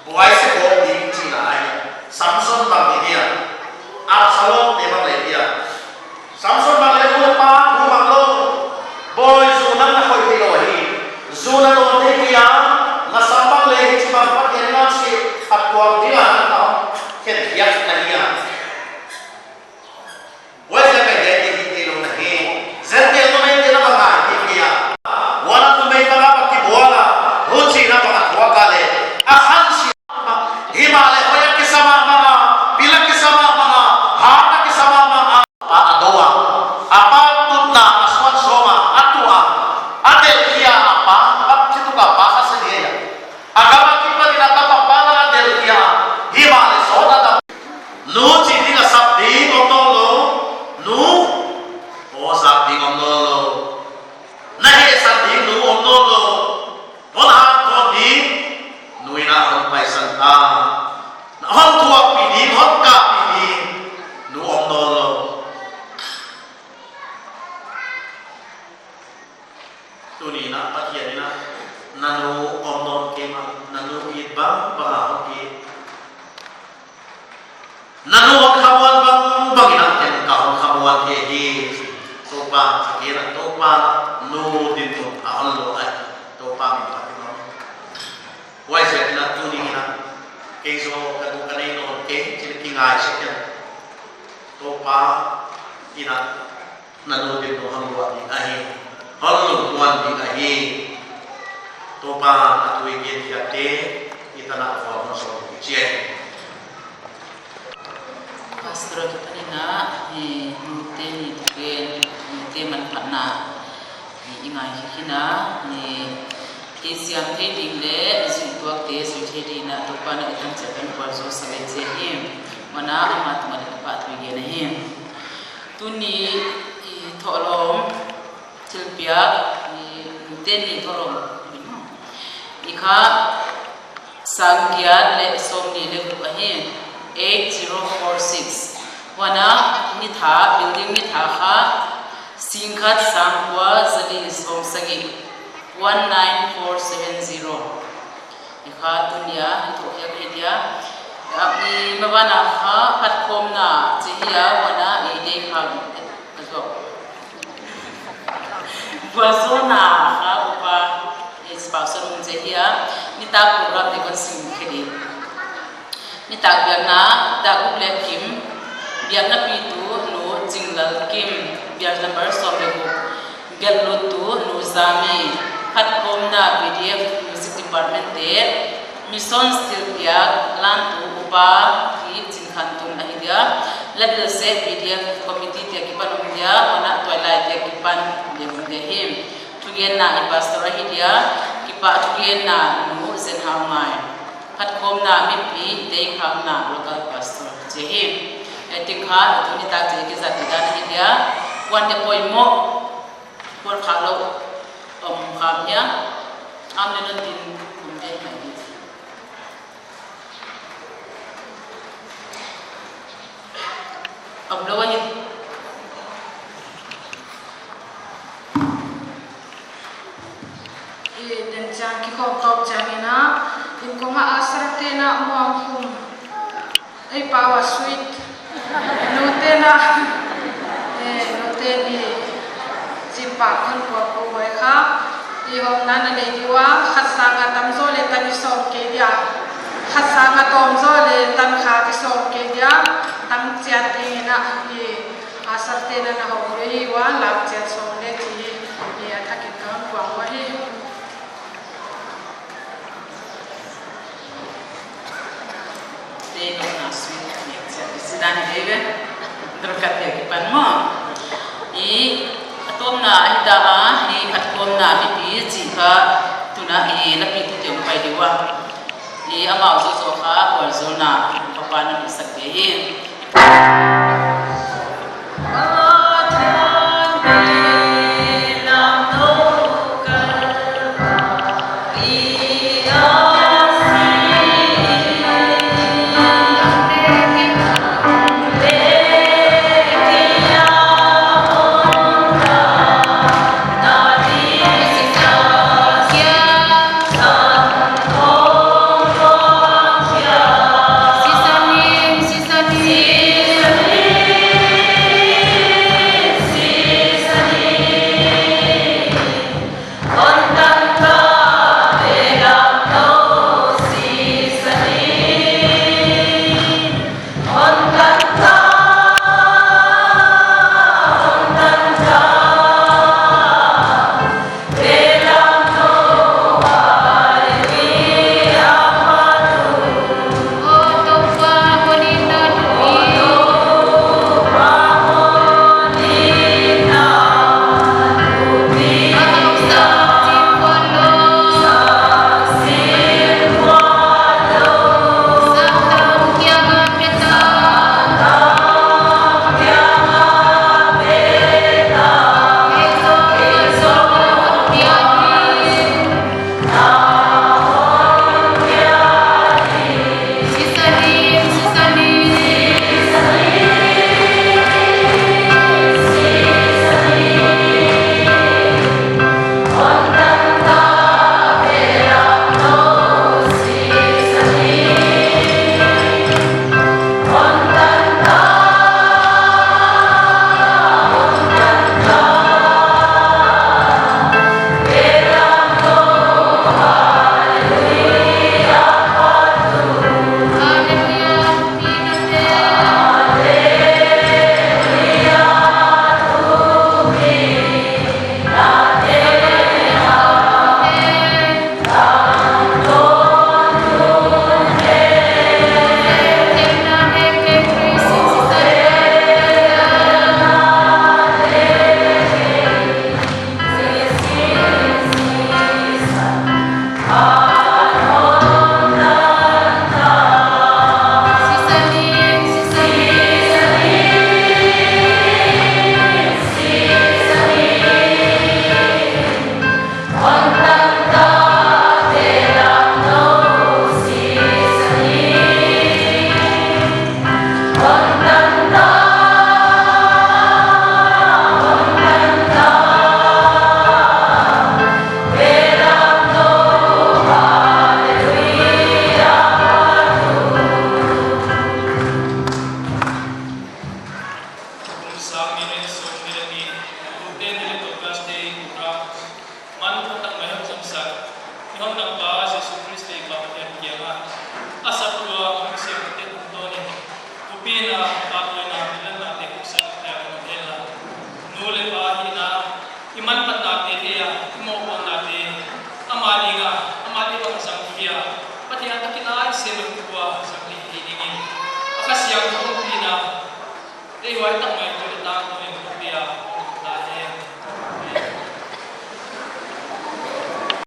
Buai se bawk ding chihna ahi. Samson bang hi dia. Absalom te bang leh dia. Samson bang leh nu leh pa thu mang lou. Bawi, zu nang na khoih theilou hi. Zu na dawn thei kei a. Na sam bang leh hichibang Pathian ngaihsutna tuam ding a na khen hiak na hi a. Huaiziak a hiai te hi theilou na hi. Zentel numei te na bang a hi kei a. Huan a numei bang a bang kibual a. Huchi na bang a thuak a leh. A khan si. Himahleh hoih a kisa mahmah a. Pil a kisa mahmah a. Hat a kisa mahmah a. Pa a dou a. A pa tutna a suan sawm a. A tu a. A delh khia a pa. A pa chituk a pa kha se dia. A gam a kipan in a tapa pa na delh khia. Himahleh sawt a dam. Nu chi ding a sap ding om nawn lou. Nu. Aw, sap ding om nawn lou. Na hehsak ding nu om nawn lou. Hon hanthawn ding. Nu in a hon paisan ta. Na hon thuakpih ding, hon kahpih ding. Nu om nawn lou. Tuni in a Pathian in a, na nu om nawn kei mah, na nu it bangbang a hon it. Na nu hon khamuan bangbang in a ken ka hon khamuan thei hi. Toupa, a gen a Toupa, nu dinmun a hon lou ai. Toupa min phat in om. Huaiziak in a tuni in a, kei zaw ka nu ka nei nawn kei, chih leh kingaihsak in. Toupa in a, na nu dinmun hon luah ding ahi. Hon lungmuan ding ahi. Toupa a thu i gen khiakte, i tan a vual hon sawm ding chi ahi. Pastor a kipan in a, eh, nute ni thugen, nute manphatna, eh, i ngaikhe khin a, eh, kei siam thei ding leh, zui tuakte, zui thei ding in a, Toupa'n a i tan chiat pen vualzawl sak leh chi hi, huan a amah tungah leh kipahthu i gen ahi. Tuni, eh, thohlawm, thilpiak, i, nute ni thohlawm, i kha, sang giat leh sawmnih leh guk ahi, eight zero four six. Huan a, ni tha, building ni tha kha, sing khat sang kua zali sawmsagih, one nine four seven zero. I kha tuni a, i thawh khiak hi dia. A, i maban a kha, phatkhawmna, chi hi a, huan a, i dei kha, a zuak. Vualzawlna kha upa, eh, sponsor mun chi hi a, nitak program te kon sim khe di. Nitak biakna, Dak Guk Leh Kim, biakna pitu, Nu Chinglal Kim, biakna bar sawm leh guk, gelhlut tu, Nu Zami, phatkhawmna P D F Music Department te, Mission thilpiak lantu upa T. Chinkhantung ahi dia, labilse P D F committee te kipan om dia, huan a tuailai te kipan dia om dia hi. Thugenna i pastor ahi dia, kipahthugenna Nu Zenhaungai. Phatkhawmna mipi, deikhakna local pastor chi hi. Eh, ti kha, tuni tak chi kizat dan ahi dia, huan te poimoh, huan kha lou, om kham hia, am leh non din, om dia hi. Om lou ahi. I den chiang kikhawm tawp chiang in a, in kong a usher te'n a muang khum. Ei pau a sweet. Nute'n a, eh, nute ni, zin pa kon pua ko huai kha. I hawmna na nei di ua, khat sang a tam zaw leh tan i sawm kei dia. Khat sang a tawm zaw leh tan khat i sawm kei dia. Tam chiat ding in a, i usher te'n a na hawm lou hi ua, lak chiat sawm leh chi, i a thak in ka hon kuang ua hi. Te nopna sui nek chiat i si dan hi ve. Dorkhat te kipan maw. I, a tawpna ahi ta a, i phatkhawmna mipi chih kha tuna i lapi tu te hong pai di ua. I amau zawzaw kha vualzawlna Toupa'n a musak di hi. Hondampa Jesu Khrist leh Pa Pathian kiangah a saptuam hong siam tungtawnin, thupina, pahtawina, biakna te khusak dia ka hon henla, nu leh pa hihna, i manphatnate thei a, i mohpuaknate ama dinga, ama ding bang zang khia, Pathian takin a i sem leh tua zang leh hi dingin, a Kha Siangthou ompihna, ei huai tak mai